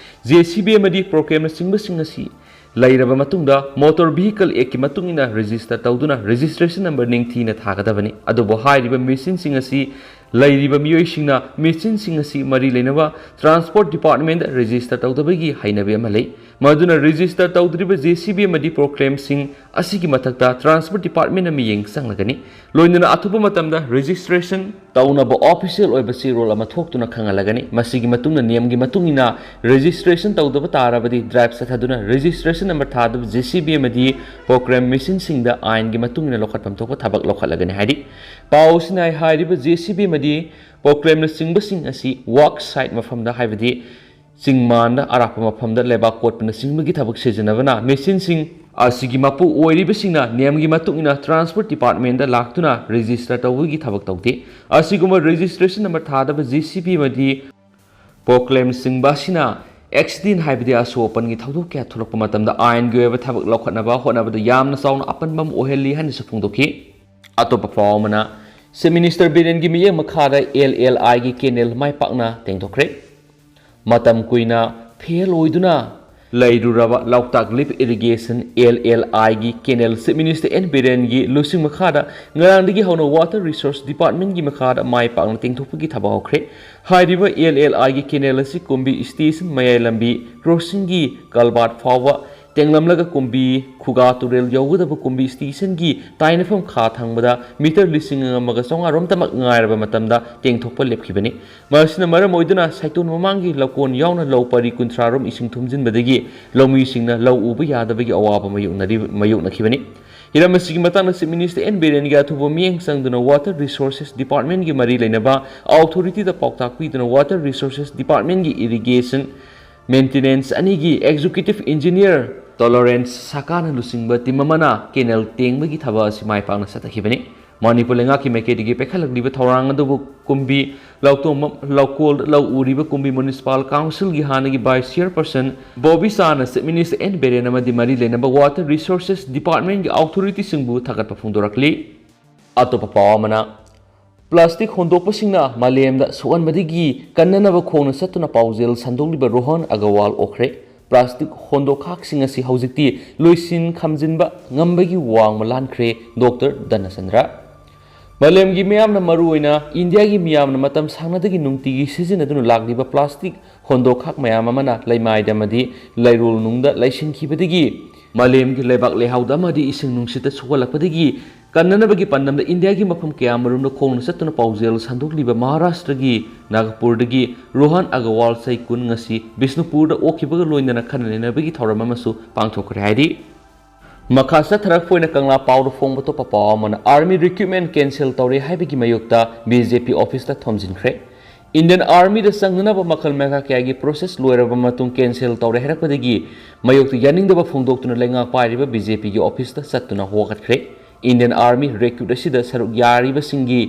ꯖꯦ ꯁꯤ ꯕꯤ ꯑꯃꯗꯤ ꯄꯣꯀ꯭ꯂꯦꯝꯅꯆꯤꯡꯕꯁꯤꯡ ꯑꯁꯤ ꯂꯩꯔꯕ ꯃꯇꯨꯡꯗ ꯃꯣꯇꯣꯔ ꯚꯤꯍꯤꯀꯜ ꯑꯦꯛꯀꯤ ꯃꯇꯨꯡ ꯏꯟꯅ ꯔꯦꯖꯤꯁꯇꯔ ꯇꯧꯗꯨꯅ ꯔꯦꯖꯤꯁꯇ꯭ꯔꯦꯁꯟ ꯅꯝꯕꯔ ꯅꯤꯡꯊꯤꯅ ꯊꯥꯒꯗꯕꯅꯤ꯫ ꯑꯗꯨꯕꯨ ꯍꯥꯏꯔꯤꯕ ꯃꯦꯆꯤꯟꯁꯤꯡ ꯑꯁꯤ ꯂꯩꯔꯤꯕ ꯃꯤꯑꯣꯏꯁꯤꯡꯅ ꯃꯦꯆꯤꯟꯁꯤꯡ ꯑꯁꯤ ꯃꯔꯤ ꯂꯩꯅꯕ ꯇ꯭ꯔꯥꯟꯁꯄꯣꯔꯠ ꯗꯤꯄꯥꯔꯠꯃꯦꯟꯗ ꯔꯦꯖꯤꯁꯇꯔ ꯇꯧꯗꯕꯒꯤ ꯍꯩꯅꯕꯤ ꯑꯃ ꯂꯩ꯫ ꯃꯗꯨꯅ ꯔꯦꯖꯤꯁꯇꯔ ꯇꯧꯗ꯭ꯔꯤꯕ ꯖꯦ ꯁꯤ ꯕꯤ ꯑꯃꯗꯤ ꯄꯣꯀ꯭ꯂꯦꯝꯁꯤꯡ ꯑꯁꯤꯒꯤ ꯃꯊꯛꯇ ꯇ꯭ꯔꯥꯟꯁꯄꯣꯔꯠ ꯗꯤꯄꯥꯔꯠꯃꯦꯟꯅ ꯃꯤꯠꯌꯦꯡ ꯆꯪꯂꯒꯅꯤ꯫ ꯂꯣꯏꯅꯅ ꯑꯊꯨꯕ ꯃꯇꯝꯗ ꯔꯦꯖꯤꯁꯇ꯭ꯔꯦꯁꯟ ꯇꯧꯅꯕ ꯑꯣꯐꯤꯁꯤꯌꯦꯜ ꯑꯣꯏꯕ ꯆꯦꯔꯣꯜ ꯑꯃ ꯊꯣꯛꯇꯨꯅ ꯈꯪꯍꯜꯂꯒꯅꯤ꯫ ꯃꯁꯤꯒꯤ ꯃꯇꯨꯡꯗ ꯅꯤꯌꯝꯒꯤ ꯃꯇꯨꯡ ꯏꯟꯅ ꯔꯦꯖꯤꯁꯇ꯭ꯔꯦꯁꯟ ꯇꯧꯗꯕ ꯇꯥꯔꯕꯗꯤ ꯗ꯭ꯔꯥꯏꯚ ꯆꯠꯊꯗꯨꯅ ꯔꯦꯖꯤꯁꯇ꯭ꯔꯦꯁꯟ ꯅꯝꯕꯔ ꯊꯥꯗꯕ ꯖꯦ ꯁꯤ ꯕꯤ ꯑꯃꯗꯤ ꯄꯣꯀ꯭ꯂꯦꯝ ꯃꯦꯆꯤꯟꯁꯤꯡꯗ ꯑꯥꯏꯟꯒꯤ ꯃꯇꯨꯡ ꯏꯟꯅ ꯂꯧꯈꯠꯐꯝ ꯊꯣꯛꯄ ꯊꯕꯛ ꯂꯧꯈꯠꯂꯒꯅꯤ ꯍꯥꯏꯔꯤ꯫ ꯄꯥꯎ ꯑꯁꯤꯅ ꯍꯥꯏꯔꯤꯕ ꯖꯦ ꯁꯤ ꯕꯤ ꯑꯃꯗꯤ ꯄꯣꯀ꯭ꯂꯦꯝꯅꯆꯤꯡꯕꯁꯤꯡ ꯑꯁꯤ ꯋꯥꯔꯛ ꯁꯥꯏꯠ ꯃꯐꯝꯗ, ꯍꯥꯏꯕꯗꯤ ꯆꯤꯡꯃꯥꯟꯗ ꯑꯔꯥꯞꯄ ꯃꯐꯝꯗ ꯂꯩꯕꯥꯛ ꯀꯣꯠꯄꯅꯆꯤꯡꯕꯒꯤ ꯊꯕꯛ ꯁꯤꯖꯤꯟꯅꯕꯅ ꯃꯦꯆꯤꯟꯁꯤꯡ ꯑꯁꯤꯒꯤ ꯃꯄꯨ ꯑꯣꯏꯔꯤꯕꯁꯤꯡꯅ ꯅꯤꯌꯝꯒꯤ ꯃꯇꯨꯡ ꯏꯟꯅ ꯇ꯭ꯔꯥꯟꯁꯄꯣꯔꯠ ꯗꯤꯄꯥꯔꯠꯃꯦꯟꯗ ꯂꯥꯛꯇꯨꯅ ꯔꯦꯖꯤꯁꯇꯔ ꯇꯧꯕꯒꯤ ꯊꯕꯛ ꯇꯧꯗꯦ꯫ ꯑꯁꯤꯒꯨꯝꯕ ꯔꯦꯖꯤꯁꯇ꯭ꯔꯦꯁꯟ ꯅꯝꯕꯔ ꯊꯥꯗꯕ ꯖꯦ ꯁꯤ ꯕꯤ ꯑꯃꯗꯤ ꯄꯣꯀ꯭ꯂꯦꯝꯅꯆꯤꯡꯕ ꯑꯁꯤꯅ ꯑꯦꯛꯁꯤꯗꯦꯟ, ꯍꯥꯏꯕꯗꯤ ꯑꯁꯣꯛ ꯑꯄꯟꯒꯤ ꯊꯧꯗꯣꯛ ꯀꯌꯥ ꯊꯣꯛꯂꯛꯄ ꯃꯇꯝꯗ ꯑꯥꯏꯟꯒꯤ ꯑꯣꯏꯕ ꯊꯕꯛ ꯂꯧꯈꯠꯅꯕ ꯍꯣꯠꯅꯕꯗ ꯌꯥꯝꯅ ꯆꯥꯎꯅ ꯑꯄꯟꯕ ꯑꯃ ꯑꯣꯏꯍꯜꯂꯤ ꯍꯥꯏꯅꯁꯨ ꯐꯣꯡꯗꯣꯛꯈꯤ꯫ ꯑꯇꯣꯞꯄ ꯄꯥꯎ ꯑꯃꯅ, ꯆꯤꯐ ꯃꯤꯅꯤꯁꯇꯔ ꯕꯤꯔꯦꯟꯒꯤ ꯃꯤꯠꯌꯦꯡ ꯃꯈꯥꯗ ꯑꯦꯜ ꯑꯦꯜ ꯑꯥꯏꯒꯤ ꯀꯦꯅꯦꯜ ꯃꯥꯏ ꯄꯥꯛꯅ ꯇꯦꯡꯊꯣꯛꯈ꯭ꯔꯦ꯫ ꯃꯇꯝ ꯀꯨꯏꯅ ꯐꯦꯜ ꯑꯣꯏꯗꯨꯅ ꯂꯩꯔꯨꯔꯕ ꯂꯣꯛꯇꯥꯛ ꯂꯤꯐ ꯏꯔꯤꯒꯦꯁꯟ, ꯑꯦꯜ ꯑꯦꯜ ꯑꯥꯏꯒꯤ ꯀꯦꯅꯦꯜ ꯆꯤꯐ ꯃꯤꯅꯤꯁꯇꯔ ꯑꯦꯟ ꯕꯤꯔꯦꯟꯒꯤ ꯂꯨꯆꯤꯡ ꯃꯈꯥꯗ ꯉꯔꯥꯡꯗꯒꯤ ꯍꯧꯅ ꯋꯥꯇꯔ ꯔꯤꯁꯣꯔꯁ ꯗꯤꯄꯥꯔꯠꯃꯦꯟꯒꯤ ꯃꯈꯥꯗ ꯃꯥꯏ ꯄꯥꯛꯅ ꯇꯦꯡꯊꯣꯛꯄꯒꯤ ꯊꯕꯛ ꯍꯧꯈ꯭ꯔꯦ꯫ ꯍꯥꯏꯔꯤꯕ ꯑꯦꯜ ꯑꯦꯜ ꯑꯥꯏꯒꯤ ꯀꯦꯅꯦꯜ ꯑꯁꯤ ꯀꯨꯝꯕꯤ ꯁ꯭ꯇꯦꯁꯟ, ꯃꯌꯥꯏ ꯂꯝꯕꯤ ꯀ꯭ꯔꯣꯁꯤꯡꯒꯤ ꯀꯜꯕꯥꯔꯠ ꯐꯥꯎꯕ ꯇꯦꯡꯂꯝꯂꯒ ꯀꯨꯝꯕꯤ ꯈꯨꯒꯥ ꯇꯨꯔꯦꯜ ꯌꯧꯒꯗꯕ ꯀꯨꯝꯕꯤ ꯁ꯭ꯇꯦꯁꯟꯒꯤ ꯇꯥꯏꯅꯐꯝ ꯈꯥ ꯊꯪꯕꯗ ꯃꯤꯇꯔ ꯂꯤꯁꯤꯡ ꯑꯃꯒ ꯆꯥꯝꯃꯉꯥ ꯔꯣꯝꯇꯃꯛ ꯉꯥꯏꯔꯕ ꯃꯇꯝꯗ ꯇꯦꯡꯊꯣꯛꯄ ꯂꯦꯞꯈꯤꯕꯅꯤ꯫ ꯃꯁꯤꯅ ꯃꯔꯝ ꯑꯣꯏꯗꯨꯅ ꯁꯥꯏꯇꯣꯟ ꯃꯃꯥꯡꯒꯤ ꯂꯧꯀꯣꯟ ꯌꯥꯎꯅ ꯂꯧ ꯄꯔꯤ ꯀꯨꯟꯊ꯭ꯔꯥ ꯔꯣꯝ ꯏꯁꯤꯡ ꯊꯨꯝꯖꯤꯟꯕꯗꯒꯤ ꯂꯧꯃꯤꯁꯤꯡꯅ ꯂꯧ ꯎꯕ ꯌꯥꯗꯕꯒꯤ ꯑꯋꯥꯕ ꯃꯥꯌꯣꯛꯅꯔꯤ-, ꯃꯥꯌꯣꯛꯅꯈꯤꯕꯅꯤ꯫ ꯍꯤꯔꯝ ꯑꯁꯤꯒꯤ ꯃꯇꯥꯡꯗ ꯆꯤꯐ ꯃꯤꯅꯤꯁꯇꯔ ꯑꯦꯟ ꯕꯤꯔꯦꯟꯒꯤ ꯑꯊꯨꯕ ꯃꯤꯠꯌꯦꯡ ꯆꯪꯗꯨꯅ ꯋꯥꯇꯔ ꯔꯤꯁꯣꯔꯁꯦꯁ ꯗꯤꯄꯥꯔꯠꯃꯦꯟꯒꯤ ꯃꯔꯤ ꯂꯩꯅꯕ ꯑꯣꯊꯣꯔꯤꯇꯤꯗ ꯄꯥꯎꯇꯥꯛ ꯄꯤꯗꯨꯅ ꯋꯥꯇꯔ ꯔꯤꯁꯣꯔꯁꯦꯁ ꯗꯤꯄꯥꯔꯠꯃꯦꯟꯒꯤ ꯏꯔꯤꯒꯦꯁꯟ ꯃꯦꯟꯇꯦꯅꯦꯟꯁ ꯑꯅꯤꯒꯤ ꯑꯦꯛꯖꯤꯀ꯭ꯌꯨꯇꯤꯚ ꯏꯟꯖꯤꯅꯤꯌꯔ ꯇꯣꯂꯣꯔꯦꯟꯁ ꯁꯥꯀꯥꯅ ꯂꯨꯆꯤꯡꯕ ꯇꯤꯝ ꯑꯃꯅ ꯀꯦꯅꯦꯜ ꯇꯦꯡꯕꯒꯤ ꯊꯕꯛ ꯑꯁꯤ ꯃꯥꯏ ꯄꯥꯛꯅ ꯆꯠꯊꯈꯤꯕꯅꯤ꯫ ꯃꯅꯤꯄꯨꯔ ꯂꯩꯉꯥꯛꯀꯤ ꯃꯥꯏꯀꯩꯗꯒꯤ ꯄꯥꯏꯈꯠꯂꯛꯂꯤꯕ ꯊꯧꯔꯥꯡ ꯑꯗꯨꯕꯨ ꯀꯨꯝꯕꯤ ꯂꯧꯀꯣꯜ-, ꯂꯧꯀꯣꯜꯗ ꯂꯧ ꯎꯔꯤꯕ ꯀꯨꯝꯕꯤ ꯃ꯭ꯌꯨꯅꯤꯁꯤꯄꯥꯜ ꯀꯥꯎꯟꯁꯤꯜꯒꯤ ꯍꯥꯟꯅꯒꯤ ꯚꯥꯏꯁ ꯆꯤꯌꯔꯄꯔꯁꯟ ꯕꯣꯕꯤꯆꯥꯅ ꯆꯤꯐ ꯃꯤꯅꯤꯁꯇꯔ ꯑꯦꯟ ꯕꯤꯔꯦꯟ ꯑꯃꯗꯤ ꯃꯔꯤ ꯂꯩꯅꯕ ꯋꯥꯇꯔ ꯔꯤꯁꯣꯔꯁꯦꯁ ꯗꯤꯄꯥꯔꯠꯃꯦꯟꯒꯤ ꯑꯣꯊꯣꯔꯤꯇꯤꯁꯤꯡꯕꯨ ꯊꯥꯒꯠꯄ ꯐꯣꯡꯗꯣꯔꯛꯂꯤ꯫ ꯑꯇꯣꯞꯄ ꯄꯥꯎ ꯑꯃꯅ, ꯄ꯭ꯂꯥꯁꯇꯤꯛ ꯍꯣꯟꯗꯣꯛꯄꯁꯤꯡꯅ ꯃꯥꯂꯦꯝꯗ ꯁꯣꯛꯍꯟꯕꯗꯒꯤ ꯀꯟꯅꯅꯕ ꯈꯣꯡꯅ ꯆꯠꯇꯨꯅ ꯄꯥꯎꯖꯦꯜ ꯁꯟꯗꯣꯛꯂꯤꯕ ꯔꯣꯍꯟ ꯑꯒꯔꯋꯥꯜ ꯑꯣꯛꯈ꯭ꯔꯦ꯫ ꯄ꯭ꯂꯥꯁꯇꯤꯛ ꯍꯣꯟꯗꯣꯛꯈꯥꯛꯁꯤꯡ ꯑꯁꯤ ꯍꯧꯖꯤꯛꯇꯤ ꯂꯣꯏꯁꯤꯟ ꯈꯝꯖꯤꯟꯕ ꯉꯝꯕꯒꯤ ꯋꯥꯡꯃ ꯂꯥꯟꯈ꯭ꯔꯦ ꯗꯣꯛꯇꯔ ꯙꯅꯆꯟꯗ꯭ꯔ꯫ ꯃꯥꯂꯦꯝꯒꯤ ꯃꯤꯌꯥꯝꯅ, ꯃꯔꯨꯑꯣꯏꯅ ꯏꯟꯗꯤꯌꯥꯒꯤ ꯃꯤꯌꯥꯝꯅ ꯃꯇꯝ ꯁꯥꯡꯅꯗꯒꯤ ꯅꯨꯡꯇꯤꯒꯤ ꯁꯤꯖꯤꯟꯅꯗꯨꯅ ꯂꯥꯛꯂꯤꯕ ꯄ꯭ꯂꯥꯁꯇꯤꯛ ꯍꯣꯟꯗꯣꯛꯈꯥꯛ ꯃꯌꯥꯝ ꯑꯃꯅ ꯂꯩꯃꯥꯏꯗ ꯑꯃꯗꯤ ꯂꯩꯔꯣꯜ ꯅꯨꯡꯗ ꯂꯩꯁꯤꯟꯈꯤꯕꯗꯒꯤ ꯃꯥꯂꯦꯝꯒꯤ ꯂꯩꯕꯥꯛ ꯂꯩꯍꯥꯎꯗ ꯑꯃꯗꯤ ꯏꯁꯤꯡ ꯅꯨꯡꯁꯤꯠꯇ ꯁꯣꯛꯍꯜꯂꯛꯄꯗꯒꯤ ꯀꯟꯅꯅꯕꯒꯤ ꯄꯥꯟꯗꯝꯗ ꯏꯟꯗꯤꯌꯥꯒꯤ ꯃꯐꯝ ꯀꯌꯥꯃꯔꯨꯝꯗ ꯈꯣꯡꯅ ꯆꯠꯇꯨꯅ ꯄꯥꯎꯖꯦꯜ ꯁꯟꯗꯣꯛꯂꯤꯕ ꯃꯍꯥꯔꯥꯁꯇ꯭ꯔꯒꯤ ꯅꯥꯒꯄꯨꯔꯗꯒꯤ ꯔꯣꯍꯟ ꯑꯒꯔꯋꯥꯜ ꯁꯩꯀꯨꯟ ꯉꯁꯤ ꯕꯤꯁꯅꯨꯄꯨꯔꯗ ꯑꯣꯛꯈꯤꯕꯒ ꯂꯣꯏꯅꯅ ꯈꯟꯅ ꯅꯩꯅꯕꯒꯤ ꯊꯧꯔꯝ ꯑꯃꯁꯨ ꯄꯥꯡꯊꯣꯛꯈ꯭ꯔꯦ ꯍꯥꯏꯔꯤ꯫ ꯃꯈꯥ ꯆꯠꯊꯔꯛꯄ ꯑꯣꯏꯅ ꯀꯪꯂꯥ ꯄꯥꯎꯗ ꯐꯣꯡꯕ ꯑꯇꯣꯞꯄ ꯄꯥꯎ ꯑꯃꯅ, ꯑꯥꯔꯃꯤ ꯔꯤꯀ꯭ꯔꯨꯠꯃꯦꯟ ꯀꯦꯟꯁꯦꯜ ꯇꯧꯔꯦ ꯍꯥꯏꯕꯒꯤ ꯃꯥꯌꯣꯛꯇ ꯕꯤ ꯖꯦ ꯄꯤ ꯑꯣꯐꯤꯁꯇ ꯊꯣꯝꯖꯤꯟꯈ꯭ꯔꯦ꯫ ꯏꯟꯗꯤꯌꯟ ꯑꯥꯔꯃꯤꯗ ꯆꯪꯅꯅꯕ ꯃꯈꯜ ꯃꯈꯥ ꯀꯌꯥꯒꯤ ꯄ꯭ꯔꯣꯁꯦꯁ ꯂꯣꯏꯔꯕ ꯃꯇꯨꯡ ꯀꯦꯟꯁꯦꯜ ꯇꯧꯔꯦ ꯍꯥꯏꯔꯛꯄꯗꯒꯤ ꯃꯥꯌꯣꯛꯇ ꯌꯥꯅꯤꯡꯗꯕ ꯐꯣꯡꯗꯣꯛꯇꯨꯅ ꯂꯩꯉꯥꯛ ꯄꯥꯏꯔꯤꯕ ꯕꯤ ꯖꯦ ꯄꯤꯒꯤ ꯑꯣꯐꯤꯁꯇ ꯆꯠꯇꯨꯅ ꯋꯥꯀꯠꯈ꯭ꯔꯦ꯫ ꯏꯟꯗꯤꯌꯟ ꯑꯥꯔꯃꯤ ꯔꯤꯀ꯭ꯔꯨꯠ ꯑꯁꯤꯗ ꯁꯔꯨꯛ ꯌꯥꯔꯤꯕꯁꯤꯡꯒꯤ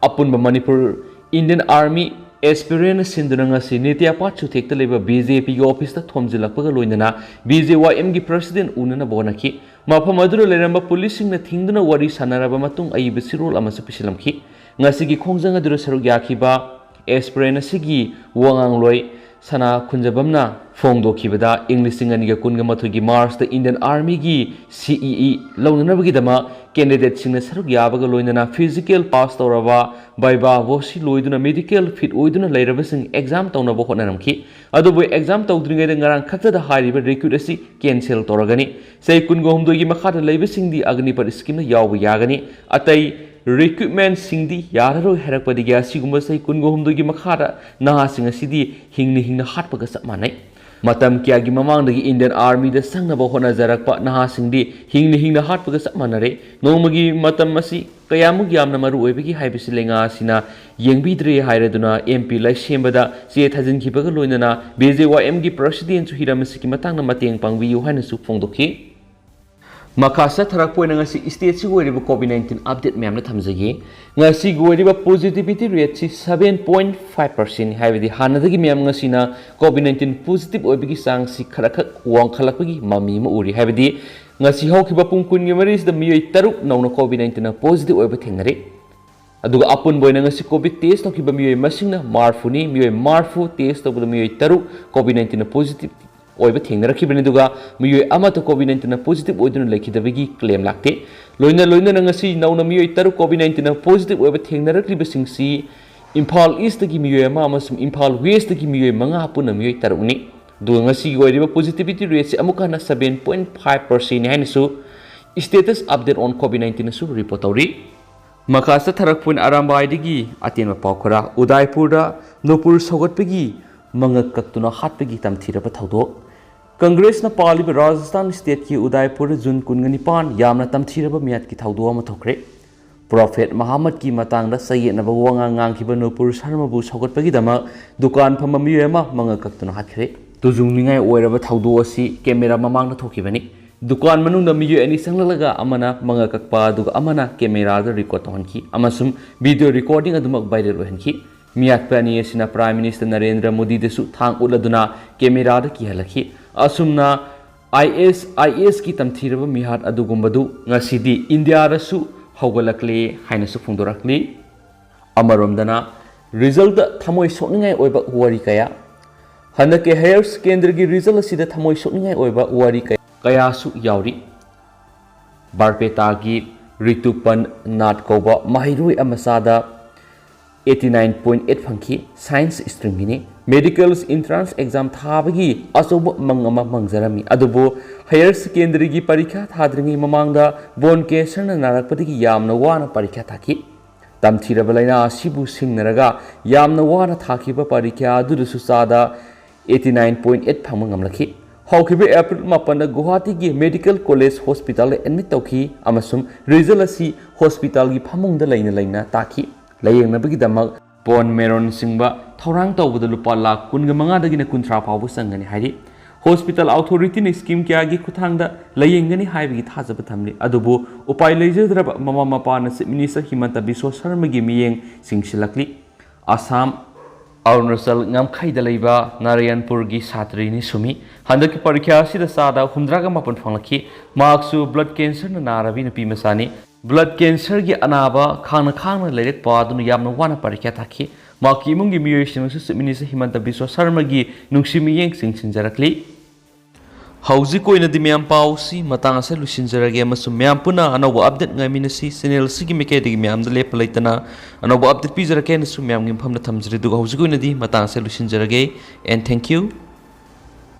ꯑꯄꯨꯟꯕ ꯃꯅꯤꯄꯨꯔ ꯏꯟꯗꯤꯌꯟ ꯑꯥꯔꯃꯤ ꯑꯦꯁꯄꯤꯔꯦꯟꯅ ꯁꯤꯟꯗꯨꯅ ꯉꯁꯤ ꯅꯤꯇꯤꯌꯥꯄꯥꯠ ꯁꯨꯊꯦꯛꯇ ꯂꯩꯕ ꯕꯤ ꯖꯦ ꯄꯤꯒꯤ ꯑꯣꯐꯤꯁꯇ ꯊꯣꯝꯖꯤꯜꯂꯛꯄꯒ ꯂꯣꯏꯅꯅ ꯕꯤ ꯖꯦ ꯋꯥꯏ ꯑꯦꯝꯒꯤ ꯄ꯭ꯔꯁꯤꯗꯦꯟ ꯎꯅꯅꯕ ꯍꯣꯠꯅꯈꯤ꯫ ꯃꯐꯝ ꯑꯗꯨꯗ ꯂꯩꯔꯝꯕ ꯄꯨꯂꯤꯁꯁꯤꯡꯅ ꯊꯤꯡꯗꯨꯅ ꯋꯥꯔꯤ ꯁꯥꯟꯅꯔꯕ ꯃꯇꯨꯡ ꯑꯏꯕ ꯆꯦꯔꯣꯜ ꯑꯃꯁꯨ ꯄꯤꯁꯤꯜꯂꯝꯈꯤ꯫ ꯉꯁꯤꯒꯤ ꯈꯣꯡꯖꯪ ꯑꯗꯨꯗ ꯁꯔꯨꯛ ꯌꯥꯈꯤꯕ ꯑꯦꯁꯄꯤꯔꯦꯟ ꯑꯁꯤꯒꯤ ꯋꯥꯉꯥꯡꯂꯣꯏ ꯁꯅꯥ ꯈꯨꯟꯖꯕꯝꯅ ꯐꯣꯡꯗꯣꯛꯈꯤꯕꯗ, ꯏꯪ ꯂꯤꯁꯤꯡ ꯑꯅꯤꯒ ꯀꯨꯟꯒ ꯃꯥꯊꯣꯏꯒꯤ ꯃꯥꯔꯆꯇ ꯏꯟꯗꯤꯌꯟ ꯑꯥꯔꯃꯤꯒꯤ ꯁꯤ ꯏ ꯏ ꯂꯧꯅꯅꯕꯒꯤꯗꯃꯛ ꯀꯦꯟꯗꯤꯗꯦꯠꯁꯤꯡꯅ ꯁꯔꯨꯛ ꯌꯥꯕꯒ ꯂꯣꯏꯅꯅ ꯐꯤꯖꯤꯀꯦꯜ ꯄꯥꯁ ꯇꯧꯔꯕ, ꯕꯥꯏꯕꯥ ꯕꯣꯁꯤ ꯂꯣꯏꯗꯨꯅ ꯃꯦꯗꯤꯀꯦꯜ ꯐꯤꯠ ꯑꯣꯏꯗꯨꯅ ꯂꯩꯔꯕꯁꯤꯡ ꯑꯦꯛꯖꯥꯝ ꯇꯧꯅꯕ ꯍꯣꯠꯅꯔꯝꯈꯤ꯫ ꯑꯗꯨꯕꯨ ꯑꯦꯛꯖꯥꯝ ꯇꯧꯗ꯭ꯔꯤꯉꯩꯗ ꯉꯔꯥꯡ ꯈꯛꯇꯗ ꯍꯥꯏꯔꯤꯕ ꯔꯤꯀ꯭ꯔꯨꯠ ꯑꯁꯤ ꯀꯦꯟꯁꯦꯜ ꯇꯧꯔꯒꯅꯤ꯫ ꯆꯍꯤ ꯀꯨꯟꯒ ꯍꯨꯝꯗꯣꯏꯒꯤ ꯃꯈꯥꯗ ꯂꯩꯕꯁꯤꯡꯗꯤ ꯑꯒꯅꯤꯄꯠ ꯁ꯭ꯀꯤꯝꯗ ꯌꯥꯎꯕ ꯌꯥꯒꯅꯤ꯫ ꯑꯇꯩ ꯔꯤꯀ꯭ꯔꯨꯠꯃꯦꯟꯁꯤꯡꯗꯤ ꯌꯥꯔꯔꯣꯏ ꯍꯥꯏꯔꯛꯄꯗꯒꯤ ꯑꯁꯤꯒꯨꯝꯕ ꯆꯍꯤ ꯀꯨꯟꯒ ꯍꯨꯝꯗꯣꯏꯒꯤ ꯃꯈꯥꯗ ꯅꯍꯥꯁꯤꯡ ꯑꯁꯤꯗꯤ ꯍꯤꯡꯅ ꯍꯤꯡꯅ ꯍꯥꯠꯄꯒ ꯆꯞ ꯃꯥꯟꯅꯩ꯫ ꯃꯇꯝ ꯀꯌꯥꯒꯤ ꯃꯃꯥꯡꯗꯒꯤ ꯏꯟꯗꯤꯌꯟ ꯑꯥꯔꯃꯤꯗ ꯆꯪꯅꯕ ꯍꯣꯠꯅꯖꯔꯛꯄ ꯅꯍꯥꯁꯤꯡꯗꯤ ꯍꯤꯡꯅ ꯍꯤꯡꯅ ꯍꯥꯠꯄꯒ ꯆꯞ ꯃꯥꯟꯅꯔꯦ꯫ ꯅꯣꯡꯃꯒꯤ ꯃꯇꯝ ꯑꯁꯤ ꯀꯌꯥꯃꯨꯛ ꯌꯥꯝꯅ ꯃꯔꯨ ꯑꯣꯏꯕꯒꯦ ꯍꯥꯏꯕꯁꯤ ꯂꯩꯉꯥꯛ ꯑꯁꯤꯅ ꯌꯦꯡꯕꯤꯗ꯭ꯔꯦ ꯍꯥꯏꯔꯗꯨꯅ ꯑꯦꯝ ꯄꯤ ꯂꯥꯏꯁꯦꯝꯕꯗ ꯆꯦ ꯊꯥꯖꯤꯟꯈꯤꯕꯒ ꯂꯣꯏꯅꯅ ꯕꯤ ꯖꯦ ꯋꯥꯏ ꯑꯦꯝꯒꯤ ꯄ꯭ꯔꯁꯤꯗꯦꯟꯁꯨ ꯍꯤꯔꯝ ꯑꯁꯤꯒꯤ ꯃꯇꯥꯡꯗ ꯃꯇꯦꯡ ꯄꯥꯡꯕꯤꯌꯨ ꯍꯥꯏꯅꯁꯨ ꯐꯣꯡꯗꯣꯛꯈꯤ꯫ ꯃꯈꯥ ꯆꯠꯊꯔꯛꯄ ꯑꯣꯏꯅ ꯉꯁꯤ ꯁ꯭ꯇꯦꯠꯁꯤꯒꯤ ꯑꯣꯏꯔꯤꯕ ꯀꯣꯚꯤꯗ ꯅꯥꯏꯟꯇꯤꯟ ꯑꯞꯗꯦꯠ ꯃꯌꯥꯝꯅ ꯊꯝꯖꯒꯦ꯫ ꯉꯁꯤꯒꯤ ꯑꯣꯏꯔꯤꯕ ꯄꯣꯖꯤꯇꯤꯚꯤꯇꯤ ꯔꯦꯠꯁꯤ ꯁꯚꯦꯟ ꯄꯣꯏꯟꯠ ꯐꯥꯏꯚ ꯄꯥꯔꯁꯦꯟ, ꯍꯥꯏꯕꯗꯤ ꯍꯥꯟꯅꯗꯒꯤ ꯃꯌꯥꯝ ꯉꯁꯤꯅ ꯀꯣꯚꯤꯗ ꯅꯥꯏꯟꯇꯤꯟ ꯄꯣꯖꯤꯇꯤꯚ ꯑꯣꯏꯕꯒꯤ ꯆꯥꯡꯁꯤ ꯈꯔꯈꯛ ꯋꯥꯡꯈꯠꯂꯛꯄꯒꯤ ꯃꯃꯤ ꯑꯃ ꯎꯔꯤ꯫ ꯍꯥꯏꯕꯗꯤ ꯉꯁꯤ ꯍꯧꯈꯤꯕ ꯄꯨꯡ ꯀꯨꯟꯒꯤ ꯃꯔꯤꯁꯤꯗ ꯃꯤꯑꯣꯏ ꯇꯔꯨꯛ ꯅꯧꯅ ꯀꯣꯚꯤꯗ ꯅꯥꯏꯟꯇꯤꯟꯅ ꯄꯣꯖꯤꯇꯤꯚ ꯑꯣꯏꯕ ꯊꯦꯡꯅꯔꯦ꯫ ꯑꯗꯨꯒ ꯑꯄꯨꯟꯕ ꯑꯣꯏꯅ ꯉꯁꯤ ꯀꯣꯚꯤꯗ ꯇꯦꯁ ꯇꯧꯈꯤꯕ ꯃꯤꯑꯣꯏ ꯃꯁꯤꯡꯅ ꯃꯔꯤꯐꯨꯅꯤ꯫ ꯃꯤꯑꯣꯏ ꯃꯔꯤꯐꯨ ꯇꯦꯁ ꯇꯧꯕꯗ ꯃꯤꯑꯣꯏ ꯇꯔꯨꯛ ꯀꯣꯚꯤꯗ ꯅꯥꯏꯟꯇꯤꯟꯅ ꯄꯣꯖꯤꯇꯤꯚ ꯑꯣꯏꯕ ꯊꯦꯡꯅꯔꯛꯈꯤꯕꯅꯤ꯫ ꯑꯗꯨꯒ ꯃꯤꯑꯣꯏ ꯑꯃꯠꯇ ꯀꯣꯚꯤꯗ ꯅꯥꯏꯟꯇꯤꯟꯅ ꯄꯣꯖꯤꯇꯤꯚ ꯑꯣꯏꯗꯨꯅ ꯂꯩꯈꯤꯗꯕꯒꯤ ꯀ꯭ꯂꯦꯝ ꯂꯥꯛꯇꯦ꯫ ꯂꯣꯏꯅ ꯂꯣꯏꯅꯅ ꯉꯁꯤ ꯅꯧꯅ ꯃꯤꯑꯣꯏ ꯇꯔꯨꯛ ꯀꯣꯚꯤꯗ ꯅꯥꯏꯟꯇꯤꯟꯅ ꯄꯣꯖꯤꯇꯤꯚ ꯑꯣꯏꯕ ꯊꯦꯡꯅꯔꯛꯂꯤꯕꯁꯤꯡꯁꯤ ꯏꯝꯐꯥꯜ ꯏꯁꯇꯒꯤ ꯃꯤꯑꯣꯏ ꯑꯃ ꯑꯃꯁꯨꯡ ꯏꯝꯐꯥꯜ ꯋꯦꯁꯇꯒꯤ ꯃꯤꯑꯣꯏ ꯃꯉꯥ, ꯄꯨꯟꯅ ꯃꯤꯑꯣꯏ ꯇꯔꯨꯛꯅꯤ꯫ ꯑꯗꯨꯒ ꯉꯁꯤꯒꯤ ꯑꯣꯏꯔꯤꯕ ꯄꯣꯖꯤꯇꯤꯚꯤꯇꯤ ꯔꯦꯠꯁꯤ ꯑꯃꯨꯛꯀ ꯍꯟꯅ ꯁꯚꯦꯟ ꯄꯣꯏꯟ ꯐꯥꯏꯚ ꯄꯥꯔꯁꯦꯟꯅꯤ ꯍꯥꯏꯅꯁꯨ status update on COVID nineteen ꯑꯁꯨ ꯔꯤꯄꯣꯔꯠ ꯇꯧꯔꯤ꯫ ꯃꯈꯥ ꯆꯠꯊꯔꯛꯄ ꯑꯣꯏꯅ ꯑꯔꯥꯝꯕꯥꯏꯗꯒꯤ ꯑꯇꯦꯟꯕ ꯄꯥꯎ ꯈꯔ꯫ ꯎꯗꯥꯏꯄꯨꯔꯗ ꯅꯨꯄꯨꯔ ꯁꯧꯒꯠꯄꯒꯤ ꯃꯉꯛ ꯀꯛꯇꯨꯅ ꯍꯥꯠꯄꯒꯤ ꯇꯝꯊꯤꯔꯕ ꯊꯧꯗꯣꯛ꯫ ꯀꯪꯒ꯭ꯔꯦꯁꯅ ꯄꯥꯜꯂꯤꯕ ꯔꯥꯖꯁꯊꯥꯟ ꯁ꯭ꯇꯦꯠꯀꯤ ꯎꯗꯥꯏꯄꯨꯔꯗ ꯖꯨꯟ ꯀꯨꯟꯒ ꯅꯤꯄꯥꯟ ꯌꯥꯝꯅ ꯇꯝꯊꯤꯔꯕ ꯃꯤꯌꯥꯠꯀꯤ ꯊꯧꯗꯣꯛ ꯑꯃ ꯊꯣꯛꯈ꯭ꯔꯦ꯫ ꯄ꯭ꯔꯣꯐꯦꯠ ꯃꯍꯥꯃꯗꯀꯤ ꯃꯇꯥꯡꯗ ꯆꯌꯦꯠꯅꯕ ꯋꯥꯉꯥꯡ ꯉꯥꯡꯈꯤꯕ ꯅꯨꯄꯨꯔ ꯁꯔꯃꯕꯨ ꯁꯧꯒꯠꯄꯒꯤꯗꯃꯛ ꯗꯨꯀꯥꯟ ꯐꯝꯕ ꯃꯤꯑꯣꯏ ꯑꯃ ꯃꯉꯛ ꯀꯛꯇꯨꯅ ꯍꯥꯠꯈ꯭ꯔꯦ꯫ ꯇꯨꯖꯨꯡꯅꯤꯡꯉꯥꯏ ꯑꯣꯏꯔꯕ ꯊꯧꯗꯣꯛ ꯑꯁꯤ ꯀꯦꯃꯦꯔꯥ ꯃꯃꯥꯡꯗ ꯊꯣꯛꯈꯤꯕꯅꯤ꯫ ꯗꯨꯀꯥꯟ ꯃꯅꯨꯡꯗ ꯃꯤꯑꯣꯏ ꯑꯅꯤ ꯆꯪꯂꯛꯂꯒ ꯑꯃꯅ ꯃꯉꯛ ꯀꯛꯄ ꯑꯗꯨꯒ ꯑꯃꯅ ꯀꯦꯃꯦꯔꯥꯗ ꯔꯦꯀꯣꯔꯗ ꯇꯧꯍꯟꯈꯤ ꯑꯃꯁꯨꯡ ꯚꯤꯗꯤꯑꯣ ꯔꯦꯀꯣꯔꯗꯤꯡ ꯑꯗꯨꯃꯛ ꯚꯥꯏꯔꯦꯜ ꯑꯣꯏꯍꯟꯈꯤ꯫ ꯃꯤꯌꯥꯠꯄ ꯑꯅꯤ ꯑꯁꯤꯅ ꯄ꯭ꯔꯥꯏꯝ ꯃꯤꯅꯤꯁꯇꯔ ꯅꯔꯦꯟꯗ꯭ꯔ ꯃꯣꯗꯤꯗꯁꯨ ꯊꯥꯡ ꯎꯠꯂꯗꯨꯅ ꯀꯦꯃꯦꯔꯥꯗ ꯀꯤꯍꯜꯂꯛꯈꯤ꯫ ꯑꯁꯨꯝꯅ IS, IS ꯀꯤ ꯇꯝꯊꯤꯔꯕ ꯃꯤꯍꯥꯠ ꯑꯗꯨꯒꯨꯝꯕꯗꯨ ꯉꯁꯤꯗꯤ ꯏꯟꯗꯤꯌꯥꯗꯁꯨ ꯍꯧꯒꯠꯂꯛꯂꯦ ꯍꯥꯏꯅꯁꯨ ꯐꯣꯡꯗꯣꯔꯛꯂꯤ꯫ ꯑꯃꯔꯣꯝꯗꯅ, ꯔꯤꯖꯜꯗ ꯊꯃꯣꯏ ꯁꯣꯛꯅꯤꯡꯉꯥꯏ ꯑꯣꯏꯕ ꯋꯥꯔꯤ ꯀꯌꯥ꯫ ꯍꯟꯗꯛꯀꯤ ꯍꯥꯌꯔ ꯁꯦꯀꯦꯟꯗꯔꯤꯒꯤ ꯔꯤꯖꯜ ꯑꯁꯤꯗ ꯊꯃꯣꯏ ꯁꯣꯛꯅꯤꯡꯉꯥꯏ ꯑꯣꯏꯕ ꯋꯥꯔꯤ ꯀꯌꯥ, ꯀꯌꯥꯁꯨ ꯌꯥꯎꯔꯤ꯫ ꯕꯥꯔꯄꯦꯇꯥꯒꯤ ꯔꯤꯇꯨꯄꯟ ꯅꯥꯠ ꯀꯧꯕ ꯃꯍꯩꯔꯣꯏ ꯑꯃꯆꯥꯗ eighty nine point eight ꯐꯪꯈꯤ꯫ ꯁꯥꯏꯟꯁ ꯁ꯭ꯇ꯭ꯔꯤꯝꯒꯤꯅꯤ꯫ ꯃꯦꯗꯤꯀꯦꯜ ꯏꯟꯇ꯭ꯔꯥꯟꯁ ꯑꯦꯛꯖꯥꯝ ꯊꯥꯕꯒꯤ ꯑꯆꯧꯕ ꯃꯪ ꯑꯃ ꯃꯪꯖꯔꯝꯃꯤ꯫ ꯑꯗꯨꯕꯨ ꯍꯥꯌꯔ ꯁꯦꯀꯦꯟꯗꯔꯤꯒꯤ ꯄꯔꯤꯈ꯭ꯌꯥ ꯊꯥꯗ꯭ꯔꯤꯉꯩ ꯃꯃꯥꯡꯗ ꯕꯣꯟ ꯀꯦꯟꯁꯔꯅ ꯅꯥꯔꯛꯄꯗꯒꯤ ꯌꯥꯝꯅ ꯋꯥꯅ ꯄꯔꯤꯈ꯭ꯌꯥ ꯊꯥꯈꯤ꯫ ꯇꯝꯊꯤꯔꯕ ꯂꯥꯏꯅꯥ ꯑꯁꯤꯕꯨ ꯁꯤꯡꯅꯔꯒ ꯌꯥꯝꯅ ꯋꯥꯅ ꯊꯥꯈꯤꯕ ꯄꯔꯤꯈ꯭ꯌꯥ ꯑꯗꯨꯗꯁꯨ ꯆꯥꯗ eighty nine point eight ꯐꯪꯕ ꯉꯝꯂꯛꯈꯤ꯫ ꯍꯧꯈꯤꯕ ꯑꯦꯄ꯭ꯔꯤꯜ ꯃꯥꯄꯟꯗ ꯒꯨꯋꯥꯍꯥꯇꯤꯒꯤ ꯃꯦꯗꯤꯀꯦꯜ ꯀꯣꯂꯦꯖ ꯍꯣꯁꯄꯤꯇꯥꯜꯗ ꯑꯦꯗꯃꯤꯠ ꯇꯧꯈꯤ ꯑꯃꯁꯨꯡ ꯔꯤꯖꯜ ꯑꯁꯤ ꯍꯣꯁꯄꯤꯇꯥꯜꯒꯤ ꯐꯃꯨꯡꯗ ꯂꯩꯅ ꯂꯩꯅ ꯇꯥꯈꯤ꯫ ꯂꯥꯌꯦꯡꯅꯕꯒꯤꯗꯃꯛ ꯕꯣꯟ ꯃꯦꯔꯣꯟ ꯆꯤꯡꯕ ꯊꯧꯔꯥꯡ ꯇꯧꯕꯗ ꯂꯨꯄꯥ ꯂꯥꯈ ꯀꯨꯟꯒ ꯃꯉꯥꯗꯒꯤꯅ ꯀꯨꯟꯊ꯭ꯔꯥ ꯐꯥꯎꯕ ꯆꯪꯒꯅꯤ ꯍꯥꯏꯔꯤ꯫ ꯍꯣꯁꯄꯤꯇꯥꯜ ꯑꯣꯊꯣꯔꯤꯇꯤꯅ ꯁ꯭ꯀꯤꯝ ꯀꯌꯥꯒꯤ ꯈꯨꯠꯊꯥꯡꯗ ꯂꯥꯌꯦꯡꯒꯅꯤ ꯍꯥꯏꯕꯒꯤ ꯊꯥꯖꯕ ꯊꯝꯂꯤ꯫ ꯑꯗꯨꯕꯨ ꯎꯄꯥꯏ ꯂꯩꯖꯗ꯭ꯔꯕ ꯃꯃꯥ ꯃꯄꯥꯅ ꯆꯤꯐ ꯃꯤꯅꯤꯁꯇꯔ ꯍꯤꯃꯟꯇ ꯕꯤꯁ꯭ꯋ ꯁꯔꯃꯒꯤ ꯃꯤꯠꯌꯦꯡ ꯆꯤꯡꯁꯤꯜꯂꯛꯂꯤ꯫ ꯑꯁꯥꯝ, ꯑꯔꯨꯅꯥꯆꯜ ꯉꯝꯈꯩꯗ ꯂꯩꯕ ꯅꯥꯔꯥꯌꯟꯄꯨꯔꯒꯤ ꯁꯥꯇ꯭ꯔꯤꯅꯤ ꯁꯨꯃꯤ꯫ ꯍꯟꯗꯛꯀꯤ ꯄꯔꯤꯈ꯭ꯌꯥ ꯑꯁꯤꯗ ꯆꯥꯗ ꯍꯨꯝꯗ꯭ꯔꯥꯒ ꯃꯥꯄꯟ ꯐꯪꯂꯛꯈꯤ꯫ ꯃꯍꯥꯛꯁꯨ ꯕ꯭ꯂꯗ ꯀꯦꯟꯁꯔꯅ ꯅꯥꯔꯕꯤ ꯅꯨꯄꯤ ꯃꯆꯥꯅꯤ꯫ Blood cancerꯒꯤ ꯑꯅꯥꯕ ꯈꯥꯡꯅ ꯈꯥꯡꯅ ꯂꯥꯏꯔꯤꯛ ꯄꯥꯗꯨꯅ ꯌꯥꯝꯅ ꯋꯥꯅ ꯄꯔꯤꯈ꯭ꯌꯥ ꯊꯥꯈꯤ꯫ ꯃꯍꯥꯛꯀꯤ ꯏꯃꯨꯡꯒꯤ ꯃꯤꯑꯣꯏꯁꯤꯡꯅꯁꯨ Chief Minister ꯍꯤꯃꯟꯇ ꯕꯤꯁ꯭ꯋ ꯁꯔꯃꯒꯤ ꯅꯨꯡꯁꯤ ꯃꯤꯠꯌꯦꯡ ꯆꯤꯡꯁꯤꯟꯖꯔꯛꯂꯤ꯫ ꯍꯧꯖꯤꯛ ꯑꯣꯏꯅꯗꯤ ꯃꯌꯥꯝ ꯄꯥꯎꯁꯤ ꯃꯇꯥꯡ ꯑꯁꯤꯗ ꯂꯣꯏꯁꯤꯟꯖꯔꯒꯦ ꯑꯃꯁꯨꯡ ꯃꯌꯥꯝ ꯄꯨꯟꯅ ꯑꯅꯧꯕ update ꯉꯥꯏꯃꯤꯟꯅꯁꯤ꯫ Channel ꯑꯁꯤꯒꯤ ꯃꯥꯏꯀꯩꯗꯒꯤ ꯃꯌꯥꯝꯗ ꯂꯦꯞꯄ ꯂꯩꯇꯅ ꯑꯅꯧꯕ update ꯄꯤꯖꯔꯛꯀꯦ ꯍꯥꯏꯅꯁꯨ ꯃꯌꯥꯝꯒꯤ ꯃꯐꯝꯗ ꯊꯝꯖꯔꯤ꯫ ꯑꯗꯨꯒ ꯍꯧꯖꯤꯛ ꯑꯣꯏꯅꯗꯤ ꯃꯇꯥꯡ ꯑꯁꯤꯗ ꯂꯣꯏꯁꯤꯟꯖꯔꯒꯦ꯫ And thank you.